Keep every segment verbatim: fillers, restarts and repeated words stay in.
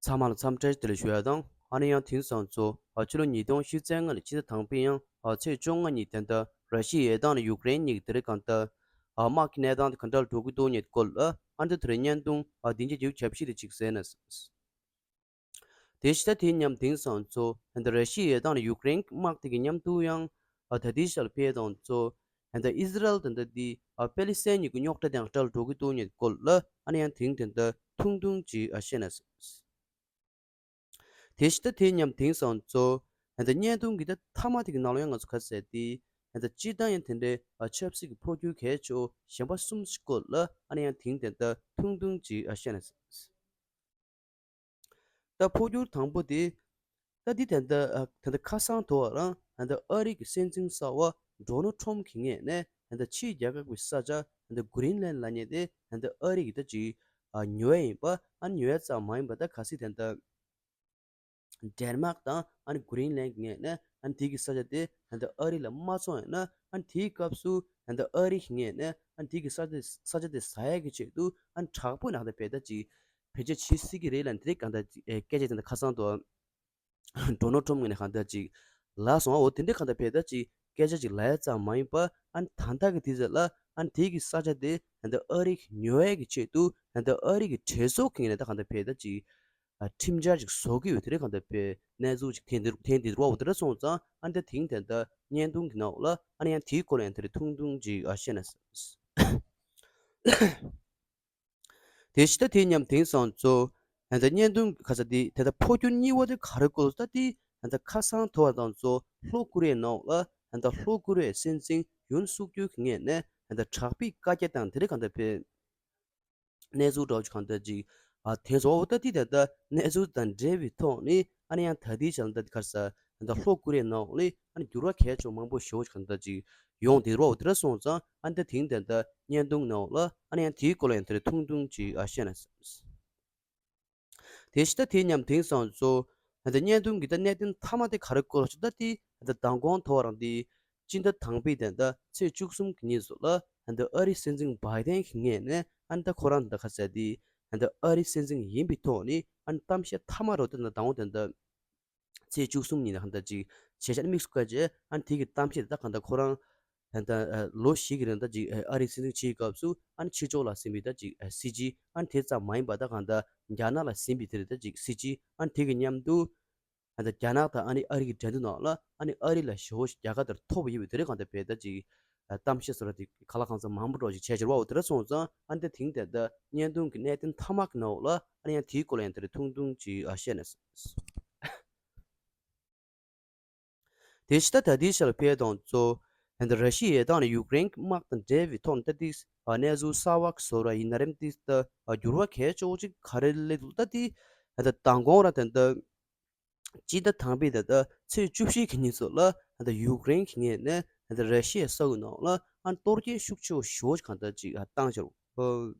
ཚང་མ་ལ་འཚམས་འདྲི་བདེ་ལེགས་ཞུ་ཡ་དང་། ཨ་ནི་ཡང་དེང་སང་ཚོ་ཨ་ཕྱི་ལོ་ཉིས་སྟོང་བཞི་བཅུ་ལྔ་ལོའི་སྤྱི་ཟླ་དང་པའི་ཡང་ཨ་ཚེས་བཅོ་ལྔ་ཉིན་དེ་འདྲ་ར་ཤི་ཡའི་ཡར་ཐོག་ནས་ཡུཀ་རེན་གཉིས་ཀྱི་དེ་རིང་གང་ལྟར་ཨ་དམག་གི་གནས་སྟངས་དེ་ག་འདྲ་འགྲོ་གི་འདུག་མཁན་སྐོར་ལ་ཨ་འདི་དེ་རིང་བརྙན་ཐུང་ཨ་འདི་འཇིགས་རྒྱུ་ཁྱབ་ཤས་དེ་ཅིག་གསན་ན། དེ་ཕྱི་ད་དེ་མཉམ་དེང་སང་ཚོ་ཨ་འདི་ར་ཤི་ཡའི་ཡར་ཐོག་ནས་ཡུཀ་རེན་དམག་དེ་གི་མཉམ་དུ་ཡང་ཨ་ད་དེ་ཤལ་ཕེ་དང་ཚོ་ཨ་འདི་ཨི་སི་རལ་དེ་འདྲ་དེ་ཨ་པེ་ལི་སི་ཐན་གཉིས་ཀྱི་རྙོག་དྲ་དེ་ཡང་འདྲ་འགྲོ་གི་འདུག་མཁན་སྐོར་ལ་ཨ་ནི་ཡང་དེང་དེ་འདྲ་ཐུང་ཐུང་ཅིག་ཨ་བཤད་ན། དེ་ཕྱི་ད་དེ་མཉམ་དེང་སང་ཚོ་ཨ་འདི་བརྙན་ཐུང་གི་ད་མཐའ་མ་དེ་གི་ནང་ལ་ཡང་ང་ཚོ་ག་ཟེར་དེ་ཨ་འདི་སྤྱིར་བཏང་ཡང་དེ་འདྲའི་ཨ་ཆབ་སྲིད་ཀྱི་འཕོ་འགྱུར་གལ་ཆེ་བོ་གཞན་པ་གསུམ་སྐོར་ལ་ཨ་ནི་ཡང་དེང་དེ་འདྲ་ཐུང་ཐུང་ཅིག་ཨ་བཤད་ན། ད་འཕོ་འགྱུར་དང་པོ་དེ་ད་འདི་དེ་འདྲ་ཨ་དེ་འདྲ་ཁ་སང་དོ་བ་རང་ཨ་འདི་ཨ་རི་གི་སྲིད་འཛིན་གསར་བ་ཌོ་ནལ་ཊམ་གྱི་ངོས་ནས་ཨ་འདི་ཕྱིའི་རྒྱལ་ཁབ་ཀྱི་ས་ཆ་ཨ་འདི་གྷི་རིན་ལན་ལབ་མཁན་དེ་ཨ་འདི་ཨ་རི་གི་ད་ཅིག་ཨ་ཉོ་ཡ་ཡིན་པ། ཨ་ཉོ་ཡ་ཙམ་མ་ཡིན་པ་ད་གལ་སྲིད་དེ་འདྲ་ཌེན་མཱག་དང་ཨ་ནི་གྷི་རིན་ལན་གྱི་ངོས་ནས་ཨ་ནི་དེ་གི་ས་ཆ་དེ་ཨ་འདི་ཨ་རི་ལ་མ་བཙོང་ཡོད་ན། ཨ་ནི་དེའི་སྐབས་སུ་ཨ་འདི་ཨ་རི་གི་ངོས་ནས་ཨ་ནི་དེ་གི་ས་ཆ་ས་ཆ་དེ་ཟ་ཡ་གི་ཆེད་དུ་ཨ་ནི་དྲག་པོ་ནང་ད་བེད་ད་ཅིག་བེད་སྤྱོད་བྱེད་སྲིད་ཀྱི་རེད་ལབ་ནས་དེ་གང་ལྟར་ཅིག་ཨེ་སྐད་ཆ་དེ་འདྲ་ཁ་སང་དུ་ཌོ་ནལ་ཊམ་ངོས་ནས་གང་ལྟར་ཅིག་ལབ་སོང་། འོ་དེ་འདྲའི་གང་ལྟར་བེད་ད་ཅིག་སྐད་ཆ་ཅིག་ལབ་ཡ་ཙམ་མ་ཡིན་པ། ཨ་ནི་ད་ལྟ་གི་དུས་ཚོད་ལ་ཨ་ནི་དེ་གི་ས་ཆ་དེ་ཨ་འདི་ཨ་རི་གི་ཉོ་ཡ་གི་ཆེད་དུ་ཨ་འདི་ཨ་རི་གི་གྲོས་ཚོགས་ཀྱི་ངོས་ནས་ད་གང་ལྟར་བེད་ད་ཅིག་ཨ་ཁྲིམས་འཆར་ཅིག་བཟོ་གི་ཡོད། དེ་འདྲའི་གང་ལྟར་བེད་གནས་ཚུལ་ཅིག་ཐོན་དེ་ཐོན་དེ་རུ་བ་འོ་དེ་འདྲ་སོང་ཙང་ཨ་ནི་ད་དེང་དེ་འདྲ་བརྙན་ཐུང་གི་ནང་ལ་ཨ་ནི་ཡང་དེའི་སྐོར་ལ་ཡང་དེ་འདྲ་ཐུང་ཐུང་ཅིག་ཨ་བཤད་ན། དེ་ཕྱི་ད་དེ་མཉམ་དེང་སང་ཚོ་ཨ་ད་བརྙན་ཐུང་གི་ཁ་ས་དེ་དེ་ད་འཕོ་འགྱུར་གཉིས་པ་དེ་ག་རེ་སྐོར་ད་དེ་ཨ་ད་ཁ་སང་དོ་བ་དང་ཚོ་ལྷོ་ཀོ་རི་ཡའི་ནང་ལ་ཨ་ད་ལྷོ་ཀོ་རི་ཡའི་སྲིད་འཛིན་ཡུན་སུག་ཡོལ་གྱི་ངོས་ནས་ཨ་ད་དྲག་པོའི་བཀའ་རྒྱ་དང་དེ་རིགས་གང་ལྟར་བེད་གནས་ཚུལ་འདྲ་བོ་ཅིག་གང་ལྟར་ཅིག་ཨ་དེ་ཚོ་འོ་ད་དེ་ད་ད་གནས་ཚུལ་དང་འབྲེལ་བའི་ཐོག་ནས་ཨ་ནི་ཡང་ད་ལྟའི་ཆ་ལ་ད་དེ་ག་རེ་ཟ་ད་ལྷོ་ཀོ་རི་ཡའི་ནང་ལ་ཨ་ནི་འགྱུར་བ་གལ་ཆེ་བ་མང་པོ་ཞེ་པོ་ཅིག་གང་ལྟར་ཅིག་ཡོང་དེ་རོ་དེ་འདྲ་སོང་ཙང་ཨ་ནི་ད་དེང་དེ་ད་བརྙན་ཐུང་ནང་ལ་ཨ་ནི་ཡང་དེའི་སྐོར་ལ་ཡང་དེ་རེ་ཐུང་ཐུང་ཅིག་ཨ་བཤད་ན། དེ་ཕྱི་ད་དེ་མཉམ་དེང་སང་ཚོ་ད་བརྙན་ཐུང་གི་ད་གནད་དོན་མཐའ་མ་དེ་ག་རེ་སྐོར་ཞིག་ད་དེ་ད་མདང་དགོང་དོ་བ་རང་དེ་སྤྱི་ཟླ་དང་པའི་དེ་ད་ཚེས་བཅུ་གསུམ་གྱི་ཉིན་སུ་ལ་ད་ཨ་རི་སྲིད་འཛིན་བྷའི་ཏན་གྱི་ངོས་ནས་ཨ་ནི་ད་ཁོ་རང་ད་ག་ཟེར་དེ་ད་ཨ་རི་སྲིད་འཛིན་ཡིན་པའི་ཐོག་ནས་ཨ་ནི་གཏམ་བཤད་མཐའ་མ་རོ་དེ་ད་མདང་དགོང་དེ་ད་ཚེས་བཅུ་གསུམ་ཉིན་ལ་གང་ལྟར་ཅིག་བྱས་ཤག་ནི་དམིགས་སུ་བཀར་རྗེས་ཨ་ནི་དེ་གི་གཏམ་བཤད་དེ་ད་གང་ལྟར་ཁོ་རང་ད་ལྟ་ལོ་བཞི་གི་རིང་ད་ཅིག་ཨ་རིའི་སྲིད་འཛིན་བྱེད་སྐབས་སུ་ཨ་ནི་ཕྱི་ཕྱོགས་ལ་ཟིན་པའི་ད་ཅིག་སྲིད་ཇུས། ཨ་ནི་དེ་ཙམ་མ་ཡིན་པ་ད་གང་ལྟར་རྒྱ་ནག་ལ་ཟིན་པའི་དེ་རེད་ད་ཅིག་སྲིད་ཇུས། ཨ་ནི་དེ་གི་མཉམ་དུ་ད་ལྟ་རྒྱ་ནག་དང་ཨ་ནི་ཨ་རི་གི་འགྲན་བསྡུར་ནང་ལ་ཨ་ནི་ཨ་རི་ལ་ཞེ་པོ་ཞིག་རྒྱལ་ཁ་དེར་ཐོབ་ཡོད་པའི་དེ་རེད། གང་ལྟར་བས་ད་ཅིག་གཏམ་བཤད་བཟོ་འདྲ་དེ་ག་ལ་གང་འཚམ་མང་པོ་འདྲ་ཞིག་བྱས་ཕྱིར་བ་འོ་དེ་འདྲ་སོང་ཙང་ཨ་ནི་ད་དེང་དེ་ད་བརྙན་ཐུང་གི་གནད་དོན་མཐའ་མ་གི་ནང་ལ་ཨ་ནི་ཡང་དེའི་སྐོར་ལ་ཡང་དེ་རེ་ཐུང་ཐུང་ཅིག་ཨ་བཤད་ན། དེ་ཕྱི་ད་ད་ལྟའི་ཆར་ཕེ་དང་གཙོ་ད་ལྟ་ར་ཤི་ཡའི་ཡར་ཐོག་ནས་ཡུཀ་རེན་གྱི་དམག་དང་འབྲེལ་བའི་ཐོག་ནས་ད་ལྟའི་གནས་ཚུལ་གསར་བ་གི་བཟོ་ར་ཡིན་ན་རེམ་ཏིས་ད་འགྱུར་བ་གལ་ཆེ་བོ་ཅིག་ག་རེ་སླེབས་འདུག་ད་ལྟའི་ད་ལྟ་མདང་དགོང་ར་ད་ལྟ་སྤྱི་ཟླ་དང་པའི་ད་ལྟ་ཚེས་བཅུ་བཞི་གི་ཉིན་ཚོ་ལ་ད་ལྟ་ཡུཀ་རེན་གྱི་ངོས་ནས་ད་ལྟ་ར་ཤི་ཡའི་ས་ཁུལ་ནང་ལ་ཨ་གཏོར་སྐྱོན་ཤུགས་ཆེ་བོ་ཞེ་པོ་ཅིག་གང་ལྟར་ཅིག་བཏང་ཕྱིར།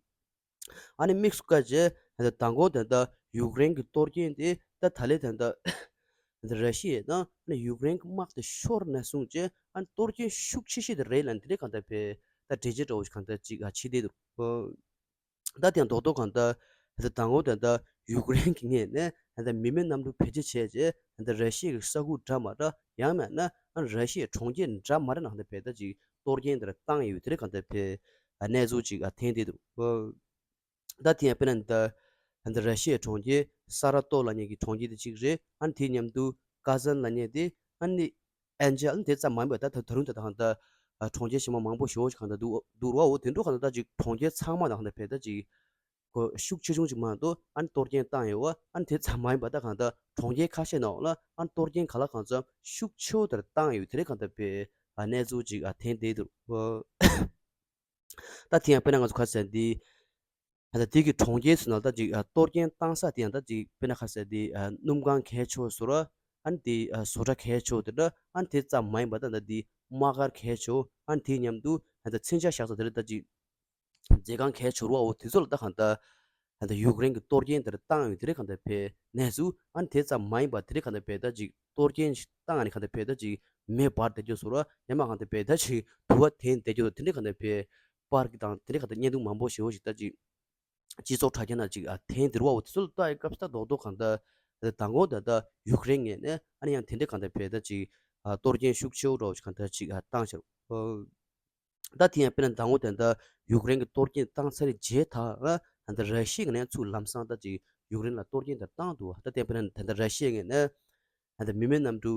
ཨ་ནི་དམིགས་སུ་བཀར་རྗེས་ད་ལྟ་མདང་དགོང་དེ་ད་ཡུཀ་རེན་གྱི་གཏོར་སྐྱོན་དེ་ད་ད་ལས་ད་ལྟ་ད་ར་ཤི་ཡ་དང་ཨ་ནི་ཡུཀ་རེན་གྱི་དམག་དེ་ཤོར་ནས་བཟུང་རྗེས་ཨ་ནི་གཏོར་སྐྱོན་ཤུགས་ཆེ་ཤོས་དེ་རེད་ལབ་དེ་འདྲའི་གང་ལྟར་བས་ད་འགྲེལ་བརྗོད་འདྲ་བོ་ཞིག་གང་ལྟར་ཅིག་ཨ་བྱེད་བསྡད་འདུག་ད་དེ་ཡང་རྡོག་རྡོག་གང་ལྟར་ད་ལྟ་མདང་དགོང་དེ་ད་ཡུཀ་རེན་གྱི་ངོས་ནས་ད་ལྟ་མི་མེད་གནམ་གྲུ་བེད་སྤྱོད་བྱས་རྗེས་ད་ལྟ་ར་ཤི་ཡ་གི་ས་ཁུལ་འདྲ་མ་འདྲ་ཡང་མིན་ན་ཨ་ནི་ར་ཤི་ཡའི་གྲོང་ཁྱེར་འདྲ་མ་འདྲ་ནང་ལ་བས་ད་ཅིག་གཏོར་སྐྱོན་དེ་འདྲ་བཏང་ཡོད་དེ་འདྲའི་གང་ལྟར་བས་གནས་ཚུལ་ཅིག་ཨ་ཐོན་བསྡད་འདུག་ད་ཐེངས་དཔེར་ན་ད་ད་ར་ཤི་ཡའི་གྲོང་ཁྱེར་ས་ར་ཏོ་ལབ་མཁན་གྱི་གྲོང་ཁྱེར་དེ་གཅིག་རེད། ཨ་ནི་དེའི་མཉམ་དུ་ཀ་ཟན་ལབ་མཁན་དེ་ཨ་ནི་ཨན་ཇེ་ཨ་ནི་དེ་ཙམ་མ་ཡིན་པར་ད་ད་ད་རུང་ད་ད་གང་ད་གྲོང་ཁྱེར་གཞན་མ་མང་པོ་ཞེ་པོ་ཞིག་གང་ད་འདུག་འདུག་ར་བ། འོ་དེ་འདྲ་གང་ད་ད་ཅིག་གྲོང་ཁྱེར་ཚང་མ་ད་གང་ད་བས་ད་ཅིག་གོ་ཤུགས་ཆེ་ཆུང་ཅིག་མ་གཏོགས་ཨ་ནི་གཏོར་སྐྱོན་བཏང་ཡོད་བ། ཨ་ནི་དེ་ཙམ་མ་ཡིན་པར་ད་གང་ད་གྲོང་ཁྱེར་ཁ་ཤས་ནང་ལ་ཨ་ནི་གཏོར་སྐྱོན་ག་ལ་གང་འཚམ་ཤུགས་ཆེ་བོ་དེར་བཏང་ཡོད་དེ་འདྲའི་གང་ད་བས་གནས་ཚུལ་ཅིག་ཨ་ཐོན་བསྡད་འདུག་ད་དེ་ཡང་དཔེར་ན་ང་ཚོ་ཁ་སང་དེ་ད་ལྟ་དེ་གི་གྲོང་ཁྱེར་ཚོ་ནང་ད་ཅིག་ཨ་གཏོར་སྐྱོན་བཏང་ས་དེ་ཡང་ད་ཅིག་དཔེར་ན་ཁ་སང་དེ་ཨ་སྣུམ་ཁང་གལ་ཆེ་བོ་བཟོ་ར། ཨ་ནི་དེ་ཨ་བཟོ་གྲྭ་གལ་ཆེ་བོ་དེ་འདྲ། ཨ་ནི་དེ་ཙམ་མ་ཡིན་པ་ད་ད་དེ་དམག་སྒར་གལ་ཆེ་བོ། ཨ་ནི་དེའི་མཉམ་དུ་ད་ད་མཚོན་ཆ་བཞག་ས་དེ་འདྲ་ད་ཅིག་མཛོད་ཁང་གལ་ཆེ་བོ་འོ་དེ་ཚོ་ལ་ད་གང་ད་ད་ད་ཡུཀ་རེན་གྱི་གཏོར་སྐྱོན་དེ་འདྲ་བཏང་ཡོད་དེ་འདྲ་གང་ད་བས་གནས་ཚུལ། ཨ་ནི་དེ་ཙམ་མ་ཡིན་པ་དེ་འདྲ་གང་ད་བས་ད་ཅིག་གཏོར་སྐྱོན་ཞིག་བཏང་ནས་གང་ད་བས་ད་ཅིག་མེ་འབར་བསྡད་རྒྱུ་བཟོ་ར། ཡང་མིན་གང་ད་བས་ད་ཅིག་དུ་བ་འཐེན་བསྡད་རྒྱུ་དེ་འདྲ་གང་ད་བས་པར་གྱི་དང་དེ་འདྲ་གང་ད་བརྙན་ཐུང་མང་པོ་ཞེ་པོ་ཞིག་ད་ཅིག་ སྤྱི་ཚོགས་དྲ་རྒྱ་ནང་ཅིག་ཨ་ཐེངས་འདིར་བ་འོ་དེ་ཚོ་ལ་ལྟ་ཡི་སྐབས་སུ་ད་རྡོག་རྡོག་གང་ལྟར་མདང་དགོང་ད་ལྟ་ཡུཀ་རེན་ངོས་ནས་ཨ་ནི་ཡང་དེ་འདྲའི་གང་ལྟར་བས་ད་ཅིག་ཨ་གཏོར་སྐྱོན་ཤུགས་ཆེ་བོ་འདྲ་བོ་ཅིག་གང་ལྟར་ཅིག་ཨ་བཏང་ཤག་ཨོ། ད་དེ་ཡང་དཔེར་ན་མདང་དགོང་ད་ལྟ་ཡུཀ་རེན་གྱི་གཏོར་སྐྱོན་བཏང་ཚར་རྗེས་ད་ཨ་ད་ལྟ་ར་ཤི་ཡ་ངོས་ནས་ཚུར་ལམ་སང་ད་ཅིག་ཡུཀ་རེན་ལ་གཏོར་སྐྱོན་དེ་བཏང་འདུག་ད་ལྟ་དཔེར་ན་ད་ལྟ་ར་ཤི་ཡ་ངོས་ནས་ད་ལྟ་མི་མེད་གནམ་གྲུ་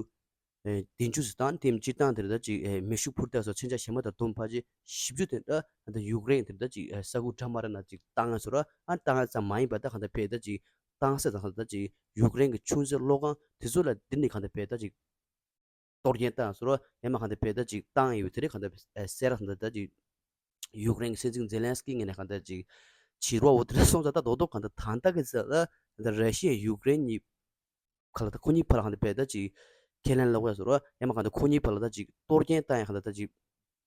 ཨེ་བདུན་ཅུ་ཙམ་བཏང་། དེ་སྤྱིར་བཏང་དེར་ད་ཅིག་ཨེ་མེ་ཤུགས་འཕུར་མདའ་སོགས་མཚོན་ཆ་གཞན་པ་དང་བསྡོམས་ཕལ་ཆེར་བཞི་བཅུ་དེ་འདྲ་ད་ལྟ་ཡུཀ་རེན་དེར་ད་ཅིག་ཨེ་ས་ཁུག་འདྲ་མ་རེད་ན་ཅིག་བཏང་ཡ་ཟེར་རོ། ཨ་བཏང་ཡ་ཙམ་མ་ཡིན་པ་ད་གང་ལྟར་བས་ད་ཅིག་བཏང་ས་དང་གང་ལྟར་ད་ཅིག་ཡུཀ་རེན་གྱི་ཆུ་མཛོད་གློག་ཁང་དེ་ཚོ་ལ་འདི་ནས་གང་ལྟར་བས་ད་ཅིག་གཏོར་སྐྱོན་བཏང་ཟེར་རོ། ཡང་མ་གང་ལྟར་བས་ད་ཅིག་བཏང་ཡོད་དེ་རེད། གང་ལྟར་ཨེ་གསལ་ར་གང་ལྟར་ད་ཅིག་ཡུཀ་རེན་གྱི་སྲིད་འཛིན་ཛེ་ལན་སི་ཀི་ངོས་ནས་གང་ལྟར་ཅིག་བྱེད་རོགས་འོ་དེ་འདྲ་སོང་ཙང་ད་རྡོག་རྡོག་གང་ལྟར་ད་ལྟ་གི་ཚེ་ལ་ད་ལྟ་ར་ཤི་ཡ་ཡུཀ་རེན་གཉིས་ག་ལ་ད་ཁོ་གཉིས་བར་ལ་གང་ལྟར་བས་ད་ཅིག་ཁས་ལེན་ལོག་ཡ་ཟེར་རོ། ཡང་མ་གང་ལྟར་ཁོ་གཉིས་བར་ལ་ད་ཅིག་གཏོར་སྐྱོན་བཏང་ཡ་གང་ལྟར་ད་ཅིག་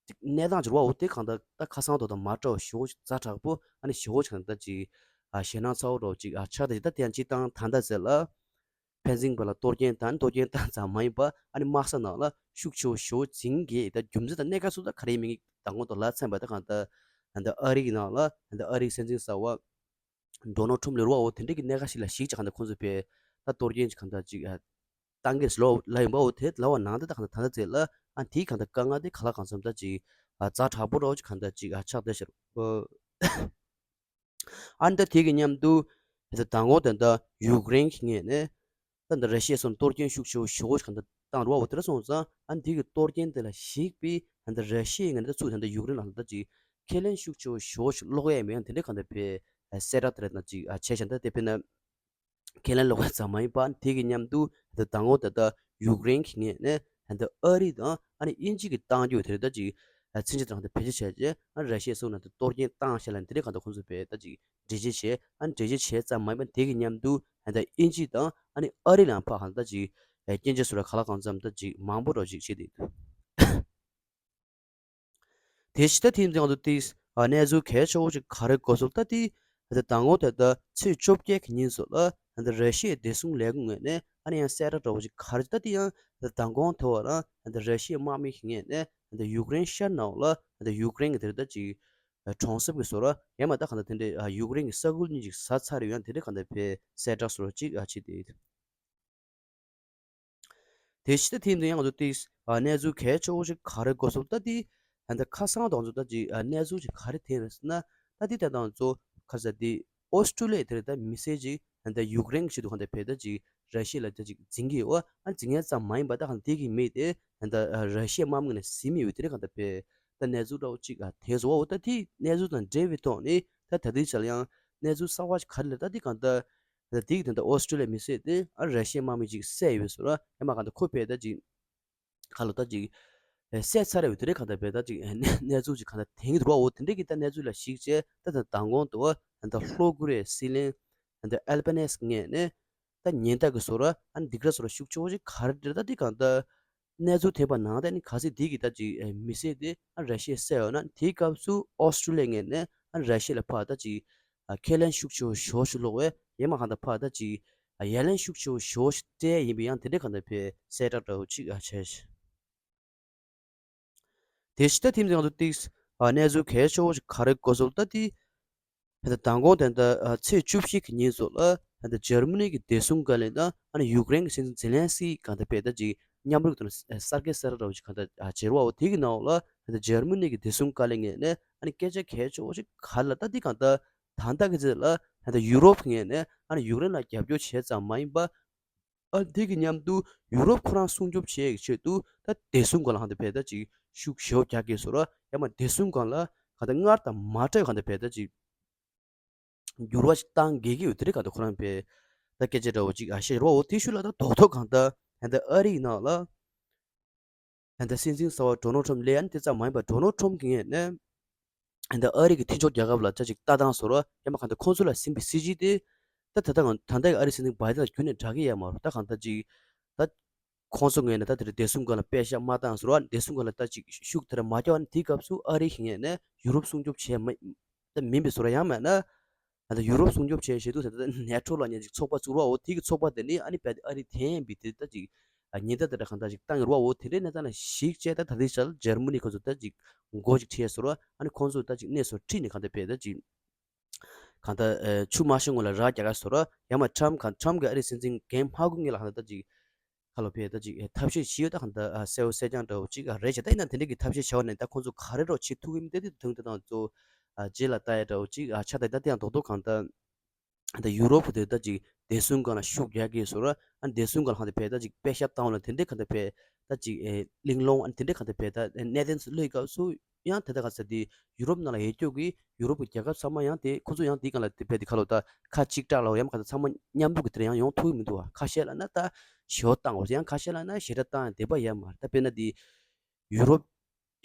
ཅིག་གནས་སྟངས་ཅིག་རེད་བ། འོ་དེ་གང་ལྟར་ད་ཁ་སང་དོ་དང་མ་འདྲ་བ་ཞེ་པོ་ཅིག་ཛ་དྲག་པོ། ཨ་ནི་ཞེ་པོ་ཅིག་གང་ལྟར་ད་ཅིག་ཨ་ཞེད་སྣང་ཚ་བོ་འདྲ་བོ་ཅིག་ཨ་ཆགས་ད་ཅིག་ད་དེ་ཡང་སྤྱིར་བཏང་ད་ལྟ་ཟེར་ལ་ཕན་ཚུན་བར་ལ་གཏོར་སྐྱོན་དང་གཏོར་སྐྱོན་བཏང་ཙམ་མ་ཡིན་པ་ཨ་ནི་དམག་ས་ནང་ལ་ཤུགས་ཆེ་བོ་ཞེ་པོ་འཛིང་གི་ད་རྒྱུ་མཚན་དང་གནད་འགག་སོགས་ད་ག་རེ་མིན་གྱི་མདང་དགོང་དང་ལབ་ཚར་བ། ད་གང་ལྟར་ད་ལྟ་ཨ་རི་གི་ནང་ལ་ད་ལྟ་ཨ་རིའི་སྲིད་འཛིན་གསར་བ་ཌོ་ནལ་ཊམ་ལབ་རེད་བ། འོ་དེ་འདྲ་གི་གནད་འགག་ཞིག་ལ་གཞིགས་ཅིག་གང་ལྟར་ཁོང་ཚོས་བས་ད་གཏོར་སྐྱོན་ཅིག་གང་ལྟར་ཅིག་ཨ་བཏང་གི་ལོ་ལ་ཡིན་པ། འོ་དེ་ལབ་པ་ནང་ད་ད་གང་ལྟར་ད་ལྟ་ཚེ་ལ་ཨ་དེའི་གང་ལྟར་དཀའ་ངལ་དེ་ག་ལ་གང་འཚམ་ད་ཅིག་ཨ་ཛ་དྲག་པོ་འདྲ་བོ་ཅིག་གང་ལྟར་ཅིག་ཨ་ཆགས་བསྡད་ཤག་ཨ་ནི་ད་དེ་གི་མཉམ་དུ་ད་ལྟ་མདང་དགོང་ད་ལྟ་ཡུཀ་རེན་གྱི་ངོས་ནས་ད་ལྟ་ར་ཤི་ཡ་སོགས་གཏོར་སྐྱོན་ཤུགས་ཆེ་བོ་ཞེ་པོ་ཅིག་གང་ལྟར་བཏང་རེད་བ། འོ་དེ་འདྲ་སོང་ཙང་ཨ་ནི་དེ་གི་གཏོར་སྐྱོན་དེ་ལ་གཞིགས་པའི་ད་ལྟ་ར་ཤི་ཡའི་ངོས་ནས་ད་ཚུར་ད་ལྟ་ཡུཀ་རེན་ལ་ད་ལྟ་ཅིག་ཁས་ལེན་ཤུགས་ཆེ་བོ་ཞེ་པོ་ཅིག་སློག་ཡས་མེད་ཡང་དེ་འདྲ་གང་ལྟར་བས་གསལ་བསྒྲགས་དེ་འདྲ་ཅིག་བྱས་ཤག་ད་དེ་དཔེར་ན་ཁས་ལེན་ལོག་པ་ཙམ་མ་ཡིན་པ་དེ་གི་མཉམ་དུ་ད་ལྟ་མདང་དགོང་ད་ལྟ་ཡུཀ་རེན་གྱི་ངོས་ནས་ད་ལྟ་ཨ་རི་དང་ཨ་ནི་དབྱིན་ཇི་གི་གཏམ་རྒྱུད་དེར་ད་ཅིག་ཚིག་འཇོག་དང་ད་བེད་སྤྱོད་བྱས་རྗེས་ཨ་ར་ཤི་ཡ་སོགས་ནང་དུ་གཏོར་སྐྱོན་བཏང་ཤག་ལ་དེ་འདྲ་གང་ལྟར་ཁོང་ཚོས་བས་ད་ཅིག་འགྲེལ་བརྗོད་བྱས། ཨ་ནི་འགྲེལ་བརྗོད་བྱས་ཙམ་མ་ཡིན་པ་དེ་གི་མཉམ་དུ་ད་ལྟ་དབྱིན་ཇི་དང་ཨ་ནི་ཨ་རི་ལའང་ཕར་གང་ལྟར་ཅིག་སྐྱོན་བརྗོད་སོགས་ལ་ག་ལ་གང་འཚམ་ད་ཅིག་མང་པོ་འདྲ་ཅིག་བྱས་ཏེ། དེ་ཕྱི་ད་ཐེངས་འདི་ང་ཚོ་ཏིས་གནས་ཚུལ་གལ་ཆེ་བོ་ཅིག་ག་རེ་གོ་སོང་ད་ཏི་ད་ལྟ་མདང་དགོང་ད་ལྟ་ཚེས་བཅོ་བརྒྱད་ཀྱི་ཉིན་སོགས་ལ་ད་ལྟ་ར་ཤི་ཡའི་བདེ་སྲུང་ལས་ཁུངས་ངོས་ནས་ཨ་ནི་ཡང་གསལ་བསྒྲགས་འདྲ་བོ་ཅིག་ག་རེ་ད་ཏི་ཡང་ད་ལྟ་མདང་དགོང་དེ་བ་རང་ད་ལྟ་ར་ཤི་ཡའི་དམག་མི་ཞིག་ངོས་ནས་ད་ལྟ་ཡུཀ་རེན་ཤར་ནང་ལ་ད་ལྟ་ཡུཀ་རེན་གྱི་དེར་ད་ཅིག་གྲོང་གསེབ་ཀྱི་བཟོ་འདྲ་ཡང་མ་ད་གང་ལྟར་དེ་འདྲའི་ཡུཀ་རེན་གྱི་ས་ཁུལ་གཉིས་ཅིག་ཟ་ཚར་ཡོད་ཡང་དེ་འདྲའི་གང་ལྟར་བས་གསལ་བསྒྲགས་བཟོ་འདྲ་ཅིག་བྱས་ཏེ། དེ་ཕྱི་ད་ཐེངས་འདི་ཡང་ང་ཚོ་ཏིས་གནས་ཚུལ་གལ་ཆེ་བོ་ཞིག་ག་རེ་གོ་སོང་ད་ཏི་ད་ལྟ་ཁ་སང་དང་ཚོ་ད་ཅིག་གནས་ཚུལ་ཅིག་ག་རེ་ཐོན་རེད་ཟེར་ན། ད་ཏི་ད་དང་ཚོ་ཁ་ས་ཏི་ཨོ་སི་ཀྲུ་ལི་ཡ་དེར་ད་མི་སེར་ཅིག་ད་ལྟ་ཡུཀ་རེན་གྱི་ཆེད་དུ་གང་ལྟར་བས་ད་ཅིག་ར་ཤི་ཡ་ལ་ད་ཅིག་འཛིང་གི་ཡོད། ཨ་འཛིང་ཡ་ཙམ་མ་ཡིན་པ་ད་གང་ལྟར་དེ་གི་མི་དེ་ད་ལྟ་ར་ཤི་ཡའི་དམག་མི་ནས་ཟིན་མི་ཡོད་དེ་རེད། གང་ལྟར་བས་ད་གནས་ཚུལ་འདྲ་བོ་ཅིག་ཐོན་སོང་བ། འོ་ད་ཏི་གནས་ཚུལ་དང་འབྲེལ་བའི་ཐོག་ནས་ད་ད་ལྟའི་ཆར་ཡང་གནས་ཚུལ་གསར་བ་ཞིག་ག་རེ་ལ་ད་ཏི་གང་ལྟར། ད་དེ་གི་ད་ལྟ་ཨོ་སི་ཀྲུ་ལི་ཡའི་མི་སེར་དེ་ཨ་ར་ཤི་ཡའི་དམག་མི་ཅིག་བསད་ཡོད་ཟེར་བ། ཡང་མ་གང་ལྟར་ཁོ་བས་ད་ཅིག་ཁ་ལོ་ད་ཅིག་བསད་ཚར་ཡོད་དེ་རེད། གང་ལྟར་བས་ད་ཅིག་གནས་ཚུལ་ཅིག་གང་ལྟར་དེང་གི་འདུག་བ། འོ་དེ་འདྲས་ཀྱི་ད་གནས་ཚུལ་ལ་གཞིགས་བྱས་ད་ད་མདང་དགོང་དུ་ད་ལྟ་ལྷོ་ཀོ་རི་ཡའི་སྲིད་བློན་ད་ལྟ་ཨལ་པ་ནེ་སི་ངོས་ནས་ད་ཉེན་བརྡ་གི་བཟོ་འདྲ་ཨ་ནི་སྡིགས་ར་བཟོ་འདྲ་ཤུགས་ཆེ་བོ་ཅིག་ག་རེ་འདྲ་ད་དེ་གང་ལྟར། གནས་ཚུལ་ཐོན་པ་ནང་ད་ནི་གལ་སྲིད་དེ་གི་ད་ཅིག་མི་སེར་དེ་ཨ་ར་ཤི་ཡས་བསད་ཡོད་ན་དེའི་སྐབས་སུ་ཨོ་སི་ཀྲུ་ལི་ཡ་ངོས་ནས་ཨ་ར་ཤི་ཡ་ལ་ཕར་ད་ཅིག་ཁས་ལེན་ཤུགས་ཆེ་བོ་ཞེ་པོ་ཞིག་སློག་པས། ཡང་མ་གང་ལྟར་ཕར་ད་ཅིག་ཡ་ལན་ཤུགས་ཆེ་བོ་ཞེ་པོ་ཞིག་སྤྲད་ཡིན་པའི་ཡང་དེ་འདྲའི་གང་ལྟར་བས་གསལ་བསྒྲགས་འདྲ་བོ་ཅིག་བྱས། དེ་ཕྱི་ད་ཐེངས་འདི་ང་ཚོ་ཏིག་གནས་ཚུལ་གལ་ཆེ་བོ་ཞིག་ག་རེ་གོ་སོང་ད་ཏི། ད་ལྟ་མདང་དགོང་ད་ལྟ་ཚེས་བཅུ་བཞི་གི་ཉིན་སོགས་ལ་ད་ལྟ་འཇར་མ་ནི་གི་བདེ་སྲུང་བཀའ་བློན་དང་ཨ་ནི་ཡུཀ་རེན་གྱི་སྲིད་འཛིན་ཛེ་ལན་སི་གང་ལྟར་བས་ད་ཅིག་མཉམ་རུབ་དང་གསར་འགོད་གསལ་བསྒྲགས་འདྲ་བོ་ཞིག་གང་ལྟར་བྱེད་རོགས། འོ་དེ་གི་ནང་ལ་ད་ལྟ་འཇར་མ་ནི་གི་བདེ་སྲུང་བཀའ་བློན་ངོས་ནས་ཨ་ནི་སྐད་ཆ་གལ་ཆེ་བོ་ཞིག་ག་རེ་ལབ་ད་འདི་གང་ལྟར་ད་ལྟ་གི་ཚེ་ལ་ད་ལྟ་ཡུ་རོབ་ངོས་ནས་ཨ་ནི་ཡུཀ་རེན་ལ་རྒྱབ་སྐྱོར་བྱས་ཙམ་མ་ཡིན་པ། ཨ་དེ་གི་མཉམ་དུ་ཡུ་རོབ་ཁོ་རང་སྲུང་སྐྱོབ་བྱེད་ཡག་ཆེད་དུ་ད་བདེ་སྲུང་སྒང་ལ་གང་ལྟར་བས་ད་ཅིག་ཤུགས་ཞེ་པོ་རྒྱག་གི་ཟེར་བ། ཡང་མ་བདེ་སྲུང་སྒང་ལ་གང་ལྟར་སྔར་དང་མ་འདྲ་བའི་གང་ལྟར་བས་ད་ཅིག་འགྱུར་བ་ཞིག་བཏང་དགོས་ཀྱི་ཡོད་དེ་རེད། གང་ལྟར་ཁོ་རང་བས་ད་སྐད་ཆ་འདྲ་བོ་ཅིག་ཨ་བཤད་རོགས། འོ་དེ་ཤུལ་ལ་ད་རྡོག་རྡོག་གང་ལྟར་ད་ལྟ་ཨ་རིའི་ནང་ལ་ད་ལྟ་སྲིད་འཛིན་གསར་བ་ཌོ་ནལ་ཊམ་སླེབས་ཡ་ནི་དེ་ཙམ་མ་ཡིན་པར་ཌོ་ནལ་ཊམ་གྱི་ངོས་ནས་ད་ལྟ་ཨ་རི་གི་མཐུན་ཕྱོགས་རྒྱལ་ཁབ་ལ་ཅ་ཅིག་ལྟ་སྟངས་བཟོ་རོགས། ཡང་མ་གང་ལྟར་ཁོང་ཚོ་ལ་ཟིན་པའི་སྲིད་ཇུས་དེ་ད་ད་ལྟ་ང་ད་ལྟ་གི་ཨ་རི་སྲིད་འཛིན་བྷའི་ཌེན་ལ་ཁྱོན་ནས་འདྲ་གི་ཡོད་མ་རེད། ད་གང་ལྟར་ཅིག་ད་ཁོང་ཚོ་ངོས་ནས་ད་དེ་རིང་བདེ་སྲུང་སྒང་ལ་པེ་ཤག་མ་བཏང་བཟོ་རོགས། བདེ་སྲུང་སྒང་ལ་ད་ཅིག་ཤུགས་དེ་རིང་མ་རྒྱག་པ་ནི་དེའི་སྐབས་སུ་ཨ་རི་གི་ངོས་ནས་ཡུ་རོབ་སྲུང་སྐྱོབ་བྱས་མ་ད་མིན་པའི་བཟོ་རོགས། ཡང་མིན་ན་ད་ལྟ་ཡུ་རོབ་སྲུང་སྐྱོབ་བྱས་བྱས་འདུག་ཟེར། ད་ནེ་ཊོ་ལབ་མཁན་ཅིག་ཚོགས་པ་བཙུགས་རོགས། འོ་དེ་གི་ཚོགས་པ་དེ་ནི་ཨ་ནི་བས་ཨ་རི་འཐེན་པའི་དེ་ད་ཅིག་ཉེན་བརྡ་དེ་འདྲ་གང་ལྟར་ཅིག་བཏང་ཡོད་རོགས། འོ་དེ་འདྲའི་གནས་སྟངས་ལ་གཞིགས་བྱས་ད་ད་ལྟའི་ཆར་འཇར་མ་ནི་ཁོ་ཚོ་ད་ཅིག་མགོ་ཅིག་ཁྲིད་ཡ་བཟོ་རོགས། ཨ་ནི་ཁོང་ཚོ་ད་ཅིག་གནས་སུ་ཁྲིད་ནས་གང་ལྟར་བས་ད་ཅིག་ གང་ལྟར་ཆུ་མ་ཤོར་སྔོན་ལ་རགས་རྒྱག་ག་བཟོ་ར། ཡང་མ་ཊམ་གང་ཊམ་གི་ཨ་རིའི་སྲིད་འཛིན་འགན་མ་འཁུར་སྔོན་ལ་གང་ལྟར་ད་ཅིག་ཁ་ལོ་ཕེ་ད་ཅིག་ཐབས་ཤེས་བྱེད་ཡོད། ད་གང་ལྟར་གསལ་བོ་གསལ་རྐྱང་འདྲ་བོ་ཅིག་རེད་བྱས། ད་ཡིན་ན་དེ་འདྲ་གི་ཐབས་ཤེས་བྱས་ནས་ད་ཁོང་ཚོ་ག་རེ་རོགས་བྱེད་ཐུབ་ཀྱི་མིན་དེ་དེ་དོན་དེ་དང་གཙོ་རྗེས་ལ་ལྟ་ཡ་འདྲ་བོ་ཅིག་ཆགས། ད་ད་དེ་ཡང་རྡོག་རྡོག་གང་ལྟར། ད་ཡུ་རོབ་ཀྱི་དེ་ད་ཅིག་བདེ་སྲུང་སྒང་ལ་ཤུགས་རྒྱག་གི་བཟོ་ར། ཨ་བདེ་སྲུང་སྒང་ལ་གང་ལྟར་ཕེ་ད་ཅིག་པད་ཤག་བཏང་བ་ལ་དེ་འདྲའི་གང་ལྟར་ཕེ་ད་ཅིག་ཨེ་གླེང་སློང་ཨ་དེ་འདྲའི་གང་ལྟར་ཕེ་ད་གནད་དོན་ཚོ་གླེང་སྐབས་སུ་ཡང་དེ་ད་ག་ས་དེ་ཡུ་རོབ་ནང་ལ་ཡོད་རྒྱུ་གི་ཡུ་རོབ་ཀྱི་རྒྱལ་ཁབ་ཚང་མ་ཡང་དེ་ཁོ་ཚོ་ཡང་དེ་གང་ལ་དེ་ཕེ་དེ་ཁ་ལོ་ད་ཁ་གཅིག་གྲགས་ལ་ཡང་གང་ལྟར་ཚང་མ་མཉམ་རུབ་ཀྱི་དེ་ཡང་ཡོང་ཐུབ་ཀྱི་མི་འདུག་བ། ཁ་ཤས་ལ་ན་ད་ཞོ་བཏང་བ་ཡང་ཁ་ཤས་ལ་ན་ཞེ་དྲག་བཏང་ཡང་དེ་པ་ཡ་མ་རེད། ད་དཔེར་ན་དེ་ཡུ་རོབ་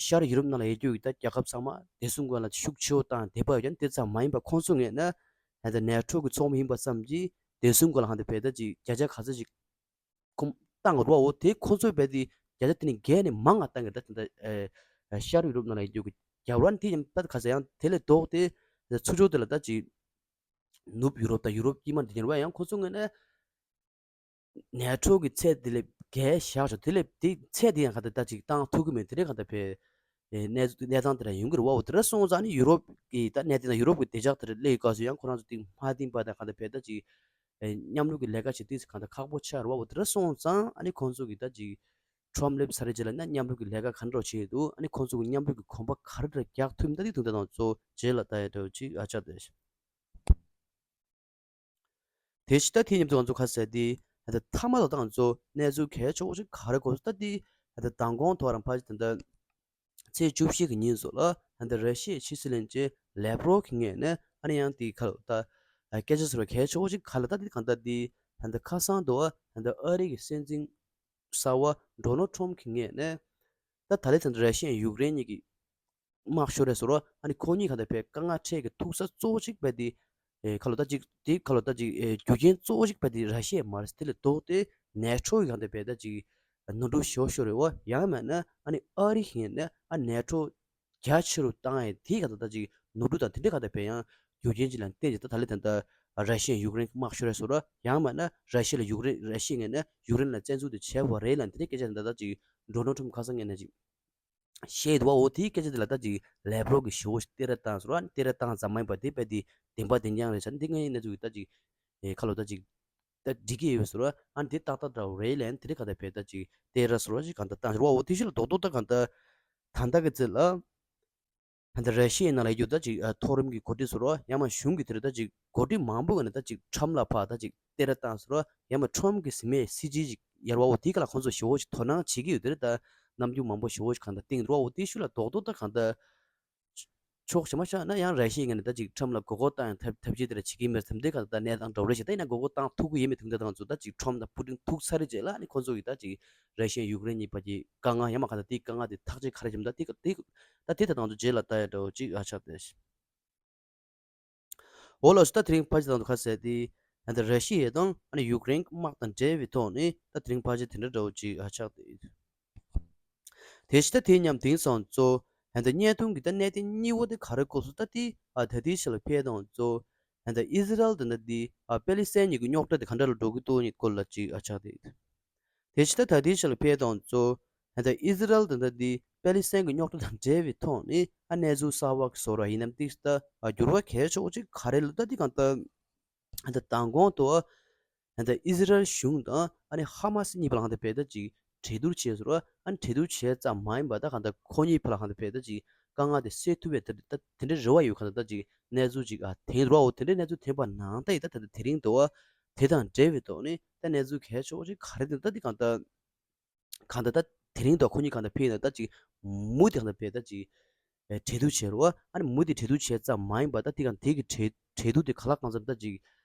ཤར་ཡུ་རོབ་ནང་ལ་ཡོད་རྒྱུ་ཡི་ད་རྒྱལ་ཁབ་ཚང་མ་བདེ་སྲུང་སྒང་ལ་ཤུགས་ཆེ་བོ་བཏང་དེ་པ་ཡོད་ཀྱང་དེ་ཙམ་མ་ཡིན་པ་ཁོང་ཚོ་ངོས་ནས་ད་ནེ་ཊོ་གི་ཚོགས་མི་ཡིན་པ་ཙམ་གྱིས་བདེ་སྲུང་སྒང་ལ་ཧང་དེ་བས་ད་ཅིག་བརྒྱ་ཆ་ག་ཚོད་ཅིག་ཁོམ་བཏང་རོགས་འོ་དེ་ཁོང་ཚོས་བས་དེ་བརྒྱ་ཆ་དེ་ནི་བརྒྱ་ནས་མང་ང་བཏང་གི་ད་དེ་ད་ཤར་ཡུ་རོབ་ནང་ལ་ཡོད་རྒྱུ་གི་རྒྱབ་ར་དེ་ཡང་ད་ག་ཚ་ཡང་དེ་ལས་ལྡོག་སྟེ་ཚུར་ཕྱོགས་དེ་ལ་ད་ཅིག་ནུབ་ཡུ་རོབ་དང་ཡུ་རོབ་དཀྱིལ་མ་འདི་ཉེར་བ་ཡང་ཁོང་ཚོ་ངོས་ནས། ནེ་ཊོ་གི་ཚད་དེ་ལས་བརྒལ་བཞག་ཆོག་དེ་ལས་དེ་ཚད་དེ་ཡང་ག་དེ་ད་ཅིག་བཏང་ཐུབ་ཀྱི་མེད། དེ་རེད་ག་ད་ཕེ་གནས་གནས་སྟངས་དེ་འདྲ་ཡོང་གི་རེད་བ། འོ་དེ་འདྲ་སོང་ཙང་ནི་ཡུ་རོབ་ཀྱི་ད་གནས་དེ་ན་ཡུ་རོབ་ཀྱི་བདེ་འཇགས་དེ་འདྲ་སླེབས་སྐབས་སུ་ཡང་ཁོ་རང་ཚོ་དེ་མ་བསྟན་པ་དང་ག་ད་ཕེ་ད་ཅིག་མཉམ་རུབ་ཀྱི་ལས་ཀ་བྱེད་དུས་ག་ད་ཁག་པོ་ཆགས་རེད་བ། འོ་དེ་འདྲ་སོང་ཙང་ཨ་ནི་ཁོང་ཚོ་གི་ད་ཅིག་ཊམ་ཕ་སླེབས་ཚར་རྗེས་ལ་ན་མཉམ་རུབ་ཀྱི་ལས་ཀ་ག་འདྲ་བྱེད་འདུག་ཨ་ནི་ཁོང་ཚོ་གི་མཉམ་རུབ་ཀྱི་གོམ་པ་ག་རེ་འདྲ་རྒྱག་ཐུབ་ད་དེ་དུང་ད་དང་གཙོ་རྗེས་ལ་ད་ཡ་འདྲ་ཅིག་ཨ་ཆགས་དེ། དེ་ཕྱི་ད་དེ་མཉམ་དུ་ང་ཚོ་ཁ་གསལ་དེ་ད་མཐའ་མ་ལ་ད་ང་ཚོ་གནས་ཚུལ་གལ་ཆེ་བོ་ཞིག་ག་རེ་གོ་སོང་ད་དེ་ད་མདང་དགོང་ཐོག་རང་ཕ་ཅི་ད་ད་ཚེས་བཅུ་བཞི་གི་ཉིན་སོགས་ལ་ད་ར་ཤི་ཡའི་ཕྱི་སྲིད་བློན་ཆེན་ལེབ་རོབ་ཀྱི་ངོས་ནས་ཨ་ནི་ཡང་དེ་ཁ་ལ་ད་སྐད་ཆ་ཟེར་བ་གལ་ཆེ་བོ་ཞིག་ག་ལ་ད་དེ་གང་ད་དེ་ད་ཁ་སང་དུ་ད་ཨ་རི་གི་སྲིད་འཛིན་གསར་བ་ཌོ་ནལ་ཊམ་གྱི་ངོས་ནས་ད་ད་ལེ་ད་ར་ཤི་ཡ་ཡུཀ་རེན་གཉིས་ཀྱི་དམག་ཤོར་རེད་ཟེར་རོ། ཨ་ནི་ཁོ་གཉིས་གང་ལྟར་བས་དཀའ་ངལ་འཕྲད་ཀྱི་ཐུག་ས་གཙོ་བོ་གཅིག་བས་དེ། ཨེ་ཁ་ལོ་ད་ཅིག་དེ་ཁ་ལོ་ད་ཅིག་ཨེ་རྒྱུ་རྐྱེན་གཙོ་བོ་གཅིག་བས་དེ་ར་ཤི་ཡ་མ་རེད། དེ་ལས་ལྡོག་སྟེ་ནེ་ཊོ་གི་གང་ལྟར་བས་ད་ཅིག་ནོར་འཁྲུལ་ཞོ་ཤོར་རེད་བ། ཡང་མེད་ན་ཨ་ནི་ཨ་རི་ཡིན་ན་ཨ་ནེ་ཊོ་རྒྱ་ཆེ་རུ་བཏང་ཡས་དེ་གང་ལྟར་ད་ཅིག་ནོར་འཁྲུལ་དང་དེ་འདྲ་གང་ལྟར་བས་ཡང་རྒྱུ་རྐྱེན་ཅིག་ལ་བརྟེན་ཅིག་ད་ད་ལེ་ད་ལྟ་ར་ཤི་ཡ་ཡུཀ་རེན་དམག་ཤོར་རེད་ཟེར་རོ། ཡང་མེད་ན་ར་ཤི་ཡ་ལ་ཡུཀ་རེན་ར་ཤི་ཡ་ངོས་ནས་ཡུཀ་རེན་ལ་བཙན་འཛུལ་དེ་བྱས་པ་རེད་ལ་དེ་འདྲའི་སྐད་ཆ་དེ་ད་ད་ཅིག་ཌོ་ནལ་ཊམ་ཁ་སང་ངོས་ནས་ཅིག་བཤད་འདུག་བ། འོ་དེའི་སྐད་ཆ་དེ་ལ་ད་ཅིག་ལེབ་རོབ་ཀྱིས་ཞེ་པོ་ཞིག་སྟེར་ར་བཏང་ཟེར་བ། སྟེར་ར་བཏང་ཙམ་མ་ཡིན་པ་དེ་དཔེ་དེ་བདེན་པ་བདེན་རྐྱང་རེད་ཤག་འདི་ངའི་གནས་ཚུལ་གྱི་ད་ཅིག་ཨེ་ཁ་ལོ་ད་ཅིག་ད་འགྲིག་གི་ཡོད་ཟེར་བ། ཨ་འདི་ཏག་ཏག་འདྲ་བོ་རེད་ལན་དེ་རིགས་ག་ད་བས་ད་ཅིག་སྟེར་ར་ཟེར་བ་ཞིག་གང་ལྟར་བཏང་ཟེར་བ། འོ་དེ་ཞིག་ལ་རྡོག་རྡོག་ད་གང་ལྟར་ད་ལྟ་གི་ཚེ་ལ་ད་ལྟ་ར་ཤི་ཡའི་ནང་ལ་ཡོད་རྒྱུ་ད་ཅིག་ཨ་མཐོ་རིམ་གྱི་འགོ་ཁྲིད་ཟེར་བ། ཡང་མ་གཞུང་གི་དེ་རིགས་ད་ཅིག་འགོ་ཁྲིད་མང་པོ་ག་ནས་ད་ཅིག་ཊམ་ལ་ཕར་ད་ཅིག་སྟེར་ར་བཏང་ཟེར་བ། ཡང་མ་ཊམ་གྱི་ཟི་མའི་སྲིད་ཇུས་ཅིག་ཡར་བ་འོ་དེའི་སྐབས་ལ་ཁོང་ཚོ་ཞེ་པོ་ཞིག་དོ་སྣང་བྱེད་ཀྱི་ཡོད། དེ་རེད་ད་རྣམ་འགྱུར་མང་པོ་ཞེ་པོ་ཞིག་གང་ལྟར་བསྟན་འདུག་བ། འོ་དེའི་ཤུལ་ལ་རྡོག་རྡོག་ད་གང་ལྟར་ཕྱོགས་གཞན་མ་ཆགས་ན་ཡང་ར་ཤི་ཡའི་ངོས་ནས་ད་ཅིག་ཊམ་ལ་མགོ་སྐོར་བཏང་ཡང་ཐབས་ཐབས་ཇུས་དེ་འདྲ་བྱེད་ཀྱི་མེད་བསམ། དེ་ག་ད་གནས་སྟངས་འདྲ་བོ་རེད་ཤག་ད་ཡིན་ན་མགོ་སྐོར་བཏང་ཐུབ་ཀྱི་ཡོད་མེད་དུང་ད་དང་ཚོ་ད་ཅིག་ཊམ་དང་པུ་ཏིན་ཐུག་ཚར་རེད་རྗེས་ལ་ཨ་ནི་ཁོང་ཚོ་གིས་ད་ཅིག་ར་ཤི་ཡ་ཡུཀ་རེན་གཉིས་བར་གྱི་དཀའ་ངལ་ཡང་མ་ག་ད་དེའི་དཀའ་ངལ་དེ་ཐག་གཅོད་ག་རེ་བྱེད་མིན་ད་དེ་ག་དེ་ད་དེ་ད་དང་ཚོ་རྗེས་ལ་ལྟ་ཡ་འདྲ་བོ་ཅིག་ཨ་ཆགས་ཏེ། འོ་ལགས་སོ། ད་དེ་རིང་ཕལ་ཆེར་དང་དུ་ཁ་གསལ་ཏེ། ད་ར་ཤི་ཡ་དང་ཨ་ནི་ཡུཀ་རེན་དམག་དང་འབྲེལ་བའི་ཐོག་ནས་ད་དེ་རིང་ཕལ་ཆེར་དེ་འདྲ་འདྲ་བོ་ཅིག་ཨ་ཆགས་ཏེ། དེ་བཞིན་ད་དེ་མཉམ་དེང་སང་གཙོ་ད་བརྙན་ཐུང་གི་ད་གནད་དོན་གཉིས་པོ་དེ་ག་རེ་གོ་སོང་ད་དེ་ཨ་ད་དེའི་ཕྱི་ལ་ཕེབས་དང་གཙོ་ད་ཨི་ཟི་རལ་དང་ད་དེ་ཨ་པེ་ལི་སི་ཐན་གཉིས་ཀྱི་རྙོག་དྲ་དེ་ག་འདྲ་ལ་འགྲོ་གི་འདུག་གཉིས་སྐོར་ལ་ཅིག་ཨ་ཆགས་ཏེ། དེ་ཕྱི་ད་ད་ལྟའི་ཆ་ལ་ཕེབས་དང་གཙོ་ད་ལྟ་ཨི་ཟི་རལ་དང་ད་ལྟའི་པེ་ལི་སི་ཐན་གྱི་རྙོག་དྲ་དང་འབྲེལ་བའི་ཐོག་ནས་ཨ་གནས་ཚུལ་གསར་བ་གི་བཟོ་འདྲ་ཡིན་ནམ་ཏིག་ད་འགྱུར་བ་གལ་ཆེ་བོ་ཅིག་ག་རེ་ལ་ད་འདི་གང་ལྟར་ད་ལྟ་མདང་དགོང་དུ་ད་ལྟ་ཨི་ཟི་རལ་གཞུང་དང་ཨ་ནི་ཧ་མ་སི་གཉིས་བར་ལ་གང་ལྟར་བས་ད་ཅིག་གྲོས་བསྡུར་བྱས་ཟེར་བ། ཨ་ནི་གྲོས་བསྡུར་བྱས་ཙམ་མ་ཡིན་པ་ད་གང་ལྟར་ཁོ་གཉིས་བར་ལ་གང་ལྟར་བས་ད་ཅིག་དཀའ་ངལ་དེ་སེལ་ཐུབ་པའི་ད་ད་དེ་འདྲའི་རེ་བ་ཡོད། གང་ལྟར་ད་ཅིག་གནས་ཚུལ་ཅིག་ཨ་དེང་རུ་བ་འོ་དེ་འདྲའི་གནས་ཚུལ་ཐོན་པ་ནང་ད་ཡིན་ད་ད་ལྟ་དེ་རིང་དུ་བ་དེ་དང་འབྲེལ་བའི་ཐོག་ནས་ད་གནས་ཚུལ་གལ་ཆེ་བོ་ཅིག་ག་རེ་འདུག་ད་འདི་གང་ལྟར་གང་ལྟར་ད་དེ་རིང་དུ་ཁོ་གཉིས་གང་ལྟར་ཕེབས་ན་ད་ཅིག་མུ་དེ་གང་ལྟར་ཕེབས་ད་ཅིག་ཨེ་གྲོས་བསྡུར་བྱེད་རོགས། ཨ་ནི་མུ་དེ་གྲོས་བསྡུར་བྱས་ཙམ་མ་ཡིན་པ་ད་དེ་གང་དེ་གི་གྲོས་གྲོས་བསྡུར་དེ་ག་ལ་གང་འཚམ་ད་ཅིག་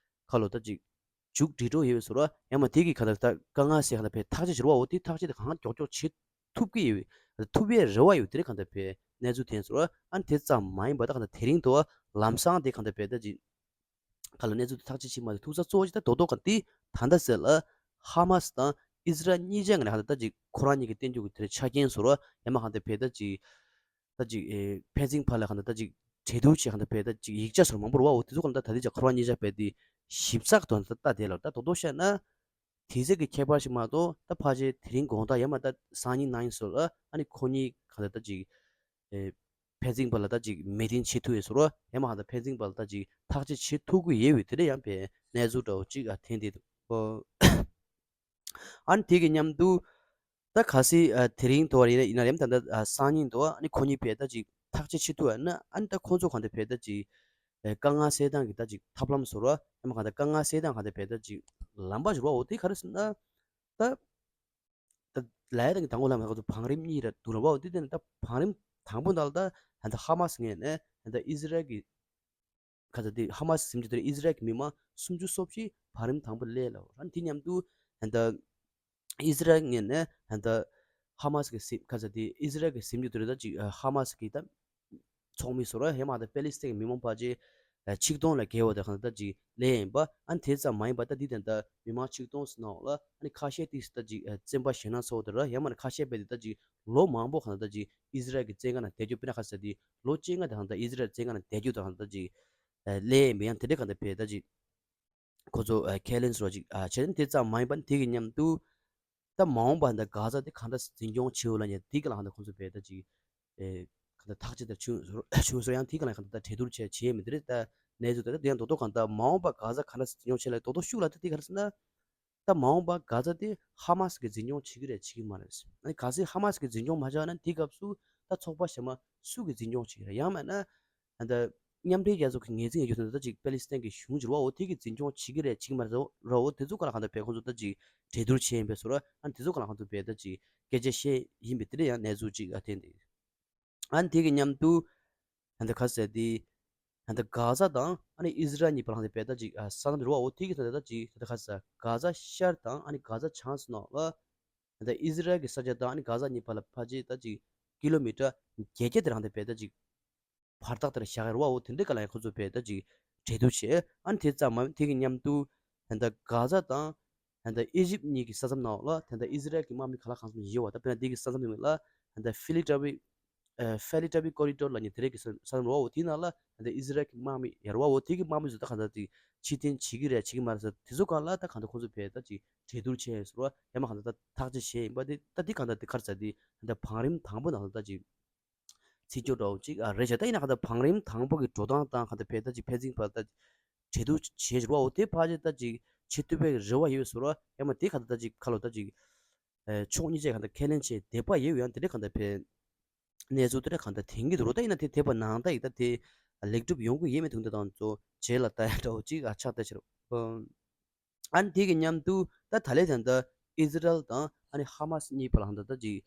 ཁ་ལོ་ད་ཅིག་མཇུག་སྒྲིལ་འགྲོ་ཡོད་པའི་བཟོ་འདྲ། ཡང་མ་དེ་གི་གང་ལྟར་ད་དཀའ་ངལ་སེལ་གང་ལྟར་ཕེབས་ཐག་གཅོད་བྱེད་རོགས། འོ་དེ་ཐག་གཅོད་དེ་གང་མགྱོགས་མགྱོགས་བྱེད་ཐུབ་ཀྱི་ཡོད་པའི་ཐུབ་པའི་རེ་བ་ཡོད། དེ་རིང་གང་ལྟར་ཕེབས་གནས་ཚུལ་དེ་བཟོ་འདྲ། ཨ་ནི་དེ་ཙམ་མ་ཡིན་པ་ད་གང་ལྟར་དེ་རིང་དུ་ལམ་སང་དེ་གང་ལྟར་ཕེབས་ད་ཅིག་ག་ལ་གནས་ཚུལ་དེ་ཐག་གཅོད་བྱེད་མ་ཐུབ་ཐུག་ས་གཙོ་བོ་ཅིག་ད་རྡོག་རྡོག་ག་དེ་ད་ལྟ་ཟེར་ལ་ཧ་མ་སི་དང་ཨི་ཟི་རལ་གཉིས་ཆ་ངོས་ནས་གང་ལྟར་ད་ཅིག་ཁོ་རང་གཉིས་ཀྱི་བསྟན་རྒྱུ་གི་དེར་ཆ་རྐྱེན་བཟོ་འདྲ། ཡང་མ་གང་ལྟར་ཕེབས་ད་ཅིག་ད་ཅིག་ཨེ་ཕན་ཚུན་བར་ལ་གང་ལྟར་ད་ཅིག་གྲོས་བསྡུར་བྱེད་གང་ལྟར་ཕེབས་ད་ཅིག་ཡིག་ཆ་བཟོ་འདྲ་མང་པོ་རེད་བ། འོ་དེ་ཚོ་གང་ལྟར་ད་དེ་ཅག་ཁོ་རང་གཉིས་ཆ་ཕེབས་དེ་ཞིབ་ཚགས་དོན་ད་ལྟ་དེ་ལ་ད་རྡོག་རྡོག་བཤད་ན་དེ་ཚེ་གི་ཁྱད་པར་ཞིག་མ་གཏོགས་ད་ཕལ་ཆེར་དེ་རིང་དགོང་དག་ཡང་མ་ད་སང་ཉིན་གནངས་ཉིན་སོགས་ལ་ཨ་ནི་ཁོ་གཉིས་གང་ལྟར་ད་ཅིག་ཨེ། ཕན་ཚུན་བར་ལ་ད་ཅིག་མི་མཐུན་བྱེད་ཐུབ་ཡས་སོ་ར། ཡང་མ་ཧ་ད་ཕན་ཚུན་བར་ལ་ད་ཅིག་ཐག་གཅོད་བྱེད་ཐུབ་ཀྱི་ཡོད་པའི་དེ་འདྲ་ཡང་པའི་གནས་ཚུལ་འདྲ་བོ་ཅིག་ཨ་ཐེན་དེ་འདུག་ཨ་ནི་དེ་གི་མཉམ་དུ་ད་གལ་སྲིད་ཨ་དེ་རིང་དུ་བ་ཡིན་ན་ཡིན་ན་ཡང་ད་ལྟ་ཨ་སང་ཉིན་དུ་ཨ་ནི་ཁོ་གཉིས་བས་ད་ཅིག་ཐག་གཅོད་བྱེད་ཐུབ་ཨ་ན་ཨ་ནི་ད་ཁོ་ཚོ་གང་ད་བས་ད་ཅིག་ཨ་དཀའ་ངལ་སེལ་སྟངས་ཀྱི་ད་ཅིག་ཐབས་ལམ་སོ་ར་ཡང་མ་གང་ད་དཀའ་ངལ་སེལ་སྟངས་གང་ད་བས་ད་ཅིག་ལམ་པ་ཞུ་བ་འོ་དེ་ག་རེ་ཟེར་ན་ད། ད་ལའི་དང་གི་དང་པོ་ལ་མ་ཁོ་ཚོ་བང་རིམ་གཉིས་ར་འདུག་ལ་བ་འོ་དེ་དེ་ནི་ད་བང་རིམ་དང་པོ་ནང་ལ་ད་ཧན་ད་ཧ་མ་སི་ངོས་ནས་ཧན་ད་ཨི་ཟི་རལ་གི་ཁ་ཚ་དེ་ཧ་མ་སི་ཟིན་རྒྱུ་དེ་ཨི་ཟི་རལ་གི་མི་མང་སུམ་ཅུ་སོ་བཞི་བང་རིམ་དང་པོ་སླེབས་ལ་བ་ར་དེ་མཉམ་དུ་ཧན་ད་ཨི་ཟི་རལ་ངོས་ནས་ཧན་ད་ཧ་མ་སི་གི་སི་ཁ་ཚ་དེ་ཨི་ཟི་རལ་གི་ཟིན་རྒྱུ་དེ་རེད་ད་ཅིག་ཧ་མ་སི་གི་ད། ཚོགས་མི་ཚོ་ར་ཧེ་མ་ད་པེ་ལི་སི་ཐན་གྱི་མི་མང་ཕལ་ཆེར་ཆིག་སྟོང་ལས་བརྒལ་བ་དེ་གང་ལྟར་ཅིག་ལས་ཡིན་པ་ཨ་ནི་དེ་ཙམ་མ་ཡིན་པ་ད་འདི་དེ་འདྲ་མི་མང་ཆིག་སྟོང་ཟིན་ནའང་ལ་ཨ་ནི་ཁ་ཤས་ཏིག་ཙམ་ད་ཅིག་བཙན་པ་ཞེད་སྣང་ཚ་བོ་དེ་ར་ཡང་མ་ནི་ཁ་ཤས་པས་དེ་ད་ཅིག་ལོ་མང་པོ་གང་ལྟར་ཅིག་ཨི་ཟི་རལ་གྱི་བཙན་ཁང་ནང་བསྡད་རྒྱུ་དཔེར་ན་ཁ་ཤས་དེ་ལོ་བཅོ་ལྔ་དེ་གང་ལྟར་ཨི་ཟི་རལ་བཙན་ཁང་ནང་བསྡད་རྒྱུ་དེ་གང་ལྟར་ཅིག་ལས་ཡིན་པ་ཡང་དེ་འདྲ་གང་ལྟར་བས་ད་ཅིག་ཁོ་ཚོ་ཨ་ཁས་ལེན་སོགས་ཅིག་ཨ་བྱས་ནས་དེ་ཙམ་མ་ཡིན་པ་དེ་གི་མཉམ་དུ་ད་མ་འོངས་པ་འདི་ག་ས་དེ་གང་འདྲ་འཛིན་སྐྱོང་བྱེད་འོ་ལ་ཉེ་དེ་གི་ལ་གང་འདྲ་ཁོང་ཚོ་བས་ད་ཅིག་ཨེ་གང་འདྲ་ཐག་གཅོད་ད་བྱུང་སོང་བྱུང་སོང་ཡང་དེ་གི་ལ་གང་འདྲ་ད་གྲོས་བསྡུར་བྱས་བྱས་མི་དེ་རེད་ད་གནས་ཚུལ་ད་ད་དེ་ཡང་རྡོག་རྡོག་གང་འདྲ་མ་འོངས་པ་ག་ས་གང་འདྲ་འཛིན་སྐྱོང་བྱེད་ལ་རྡོག་རྡོག་ཤུགས་ལ་ད་དེ་ག་རེ་ཟེར་ན་ད་མ་འོངས་པ་ག་ས་དེ་ཧ་མ་སི་གི་འཛིན་སྐྱོང་བྱེད་ཀྱི་རེད་བྱེད་ཀྱི་མ་རེད། ཨ་ནི་གལ་སྲིད་ཧ་མ་སི་གི་འཛིན་སྐྱོང་མ་བྱས་ན་དེ་སྐབས་སུ་ད་ཚོགས་པ་གཞན་མ་སུ་གི་འཛིན་སྐྱོང་བྱེད་ཀྱི་རེད་ཡང་མིན་ན། ད་མཉམ་འབྲེལ་རྒྱལ་ཚོགས་ཀྱི་ངོས་འཛིན་ཡོད་རྒྱུ་དེ་ད་ཅིག་པེ་ལི་སི་ཐན་གྱི་གཞུང་འགྱུར་བའོ་དེ་གི་འཛིན་སྐྱོང་བྱེད་ཀྱི་རེད་བྱེད་ཀྱི་མ་རེད་རོ་དེ་ཚོ་ག་ལ་གང་ལྟར་བས་ཁོང་ཚོ་ད་ཅིག་གྲོས་བསྡུར་བྱས་ཡིན་པས་སོ་ར་ཨ་དེ་ཚོ་ག་ལ་གང་ལྟར་བས་ད་ཅིག་སྐད་ཆ་བཤད་ཡིན་པས་དེ་འདྲ་ཡང་གནས་ཚུལ་ཅིག་ཨ་བསྟན་ཏེ་ཨ་དེ་གི་མཉམ་དུ་ད་ལྟ་ག་ཟེར་དེ་ད་ལྟ་ག་ཟ་དང་ཨ་ནི་ཨི་ཟི་རལ་གཉིས་བར་ལ་གང་ལྟར་བས་ད་ཅིག་ཨ་ས་མཚམས་འགྱུར་བའོ་དེ་གི་ད་ལྟ་ད་ཅིག་ད་ལྟ་ག་ཟེར་ག་ཟ་ཤར་དང་ཨ་ནི་ག་ཟ་བྱང་ཟེར་ནོ་ལ་ད་ལྟ་ཨི་ཟི་རལ་གྱི་ས་ཆ་དང་ཨ་ནི་ག་ཟ་གཉིས་བར་ལ་ཕལ་ཆེར་ད་ཅིག་ཀི་ལོ་མི་ཊར་བརྒྱད་བརྒྱ་དེ་རང་ད་བས་ད་ཅིག་བར་ཐག་དེར་བཞག་ཡོད་རེད་བ། འོ་དེ་འདྲའི་སྐབས་ལ་ཡང་ཁོ་ཚོ་བས་ད་ཅིག་གྲོས་བསྡུར་བྱས། ཨ་ནི་དེ་ཙམ་མ་དེ་གི་མཉམ་དུ་ད་ལྟ་གྷ་ཛ་དང་ད་ལྟ་ཨི་ཇིབ་གཉིས་ཀྱི་ས་མཚམས་ནང་ལ་ད་ལྟ་ཨི་ཟི་རལ་གྱི་དམག་མི་ག་ལ་གང་འཚམ་ཡོད་བ། ད་དཔེར་ན་དེ་གི་ས་མཚམས་ནང་ལ་ད་ལྟ་ཕི་ལི་ཏྲ་བི་ཨ་ཕི་ལི་ཏྲ་བི་ཀོ་རི་ཏོར་ལབ་མཁན་དེ་རིགས་ཀྱི་ས་ས་མཚམས་རེད་བ། འོ་དེའི་ནང་ལ་ད་ལྟ་ཨི་ཟི་རལ་གྱི་དམག་མི་ཡོད་རེད་བ། འོ་དེ་གི་དམག་མི་ཚོ་ད་གང་ལྟར་ཅིག་ཕྱིར་འཐེན་བྱེད་ཀྱི་རེད་བྱེད་ཀྱི་མ་རེད་ཟེར་དེ་ཚོ་སྒང་ལ་ད་གང་ལྟར་ཁོང་ཚོ་བས་ད་ཅིག་གྲོས་བསྡུར་བྱས་ཡོད་ཟེར་བ། ཡང་མ་གང་ལྟར་ད་ཐག་གཅོད་བྱས་ཡིན་པ་དེ་ད་དེ་གང་ལྟར་དེ་ག་རེ་ཟེར་དེ་ད་ལྟ་བང་རིམ་དང་པོ་ནང་ལ་ད་ཅིག་ཚིག་སྐྱོར་འདྲ་བོ་ཅིག་ཨ་རེད་བྱས། ད་ཡིན་ན་ག་ད་བང་རིམ་དང་པོ་གི་འགྲོ་སྟངས་དང་ག་ད་ཕལ་ད་ཅིག་ཕན་ཚུན་བར་ད་གྲོས་བསྡུར་བྱེད་བཞིན་པ་འོ་དེ་ཕལ་ཆེར་ད་ཅིག་བྱེད་ཐུབ་པའི་རེ་བ་ཡོད་ཟེར་བ། ཡང་མ་དེ་ག་ད་ད་ཅིག་ཁ་ལོ་ད་ཅིག་ཕྱོགས་གཉིས་ཆ་ག་ད་ཁས་ལེན་བྱས་བསྡད་པ་ཡོད། ཡང་དེ་འདྲ་ག་ད་ཕལ་གནས་ཚུལ་དེ་འདྲ་ག་ད་དེང་གི་འདུག་རོ། ད་ཡིན་ན་དེ་དེ་བ་ནང་ད་ཡིག་ད་དེ་ལེགས་གྲུབ་ཡོང་གི་ཡོད་མེད་དུང་ད་དང་ཚོ་རྗེས་ལ་ད་ཡང་འདྲ་བོ་ཅིག་ཨ་ཆགས་ད་ཕྱིར། ཨ་ནི་དེ་གི་མཉམ་དུ་ད་ད་ལས་ད་ལྟ་ཨི་ཟི་རལ་དང་ཨ་ནི་ཧ་མ་སི་གཉིས་བར་ལ་ད་ལྟ་ཅིག་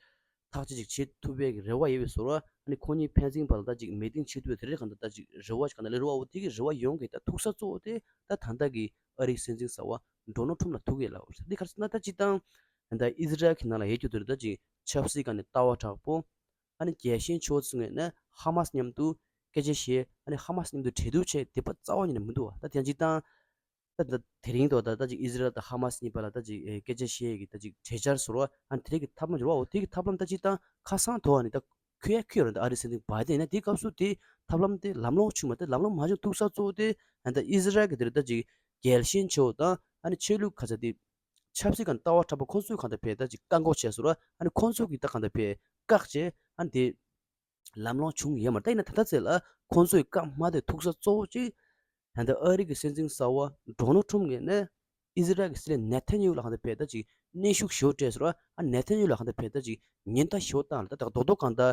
ཐག་གཅོད་ཅིག་བྱེད་ཐུབ་པའི་རེ་བ་ཡོད་པའི་བཟོ་འདྲ། ཨ་ནི་ཁོང་གཉིས་ཕན་ཚུན་བར་ལ་ད་ཅིག་མི་ཊིང་བྱེད་ཐུབ་པའི་དེ་རིགས་གང་ལྟར་ད་ཅིག་རེ་བ་ཞིག་གང་ལྟར་སླེབས་རེད་བ། འོ་དེ་གི་རེ་བ་ཡོང་གི་ད་ཐུག་ས་གཙོ་བོ་དེ་ད་ད་ལྟ་གི་ཨ་རིའི་སྲིད་འཛིན་གསར་བ་ཌོ་ནལ་ཊམ་ཕ་ལ་ཐུག་གི་ལབ་རེད། འདི་ག་རེ་ཟེར་ན་ད་སྤྱིར་བཏང་ད་ལྟ་ཨི་ཟི་རལ་གི་ནང་ལ་ཡོད་རྒྱུ་དེ་རེད། ད་ཅིག་ཆབ་སྲིད་སྒང་ནས་ལྟ་བ་དྲག་པོ། ཨ་ནི་རྒྱལ་ཞེན་ཆེ་བོ་ཚོའི་ངོས་ནས་ཧ་མ་སི་མཉམ་དུ་སྐད་ཆ་བཤད། ཨ་ནི་ཧ་མ་སི་མཉམ་དུ་གྲོས་བསྡུར་བྱས་དེ་པ་རྩ་བ་ཉིད་ནས་མི་འདུག་བ། ད་དེ་ཡང་སྤྱིར་བཏང་ད་ད་དེ་རིང་ཐོག་ད་ད་ཅིག་ཨི་ཟི་རལ་དང་ཧ་མ་སི་གཉིས་བར་ལ་ད་ཅིག་ཨེ་སྐད་ཆ་བཤད་ཀྱི་ད་ཅིག་གྲོས་འཆར་ཟེར་བ། ཨ་ནི་དེ་རིགས་ཀྱི་ཐབས་ལམ་འགྱུར་བའོ་དེ་གི་ཐབས་ལམ་ད་སྤྱིར་བཏང་ཁ་སང་ཐོག་ནས་ད་ཁོ་ཡ་ཁོ་ཡ་རང་ད་ཨ་རིའི་སྲིད་འཛིན་བྷའི་ཌེན་ཡིན་ན་དེའི་སྐབས་སུ་དེ་ཐབས་ལམ་དེ་ལམ་ལྷོང་བྱུང་མ་དེ་ལམ་ལྷོང་མ་བྱུང་ཐུག་ས་གཙོ་བོ་དེ་ད་ཨི་ཟི་རལ་གྱི་དེ་རིགས་ད་ཅིག་རྒྱལ་ཞེན་ཆེ་བོ་དང་ཨ་ནི་ཆོས་ལུགས་ག་ཚ་དེ་ཆབ་སྲིད་ཀྱི་ལྟ་བ་དྲག་པོ་ཁོ་ཚོས་གང་ལྟར་བས་ད་ཅིག་བཀག་འགོག་བྱས་ཟེར་བ། ཨ་ནི་ཁོ་ཚོས་ཀྱིས་ད་གང་ལྟར་བས་བཀག་བྱས་ཨ་ནི་དེ་ལམ་ལྷོང་བྱུང་ཡོད་མ་རེད། ད་ཡིན་ན་ད་ལྟ་ཚེ་ལ་ཁོང་ཚོས་བཀག་མ་དེ་ཐུག་ས་གཙོ་བོ་གཅིག་ད་ལྟ་ཨ་རི་གི་སྲིད་འཛིན་གསར་བ་ཌོ་ནལ་ཊམ་ཕ་ངོས་ནས་ཨི་ཟི་རལ་གྱི་སྲིད་བློན་ནེ་ཐན་ཡ་ཧུ་ལ་གང་ལྟར་བས་ད་ཅིག་གནོན་ཤུགས་ཞེ་པོ་སྤྲད་ཟེར་བ། ཨ་ནེ་ཐན་ཡ་ཧུ་ལ་གང་ལྟར་བས་ད་ཅིག་ཉེན་བརྡ་ཞེ་པོ་བཏང་ལ་ད་ད་རྡོག་རྡོག་གང་ལྟར་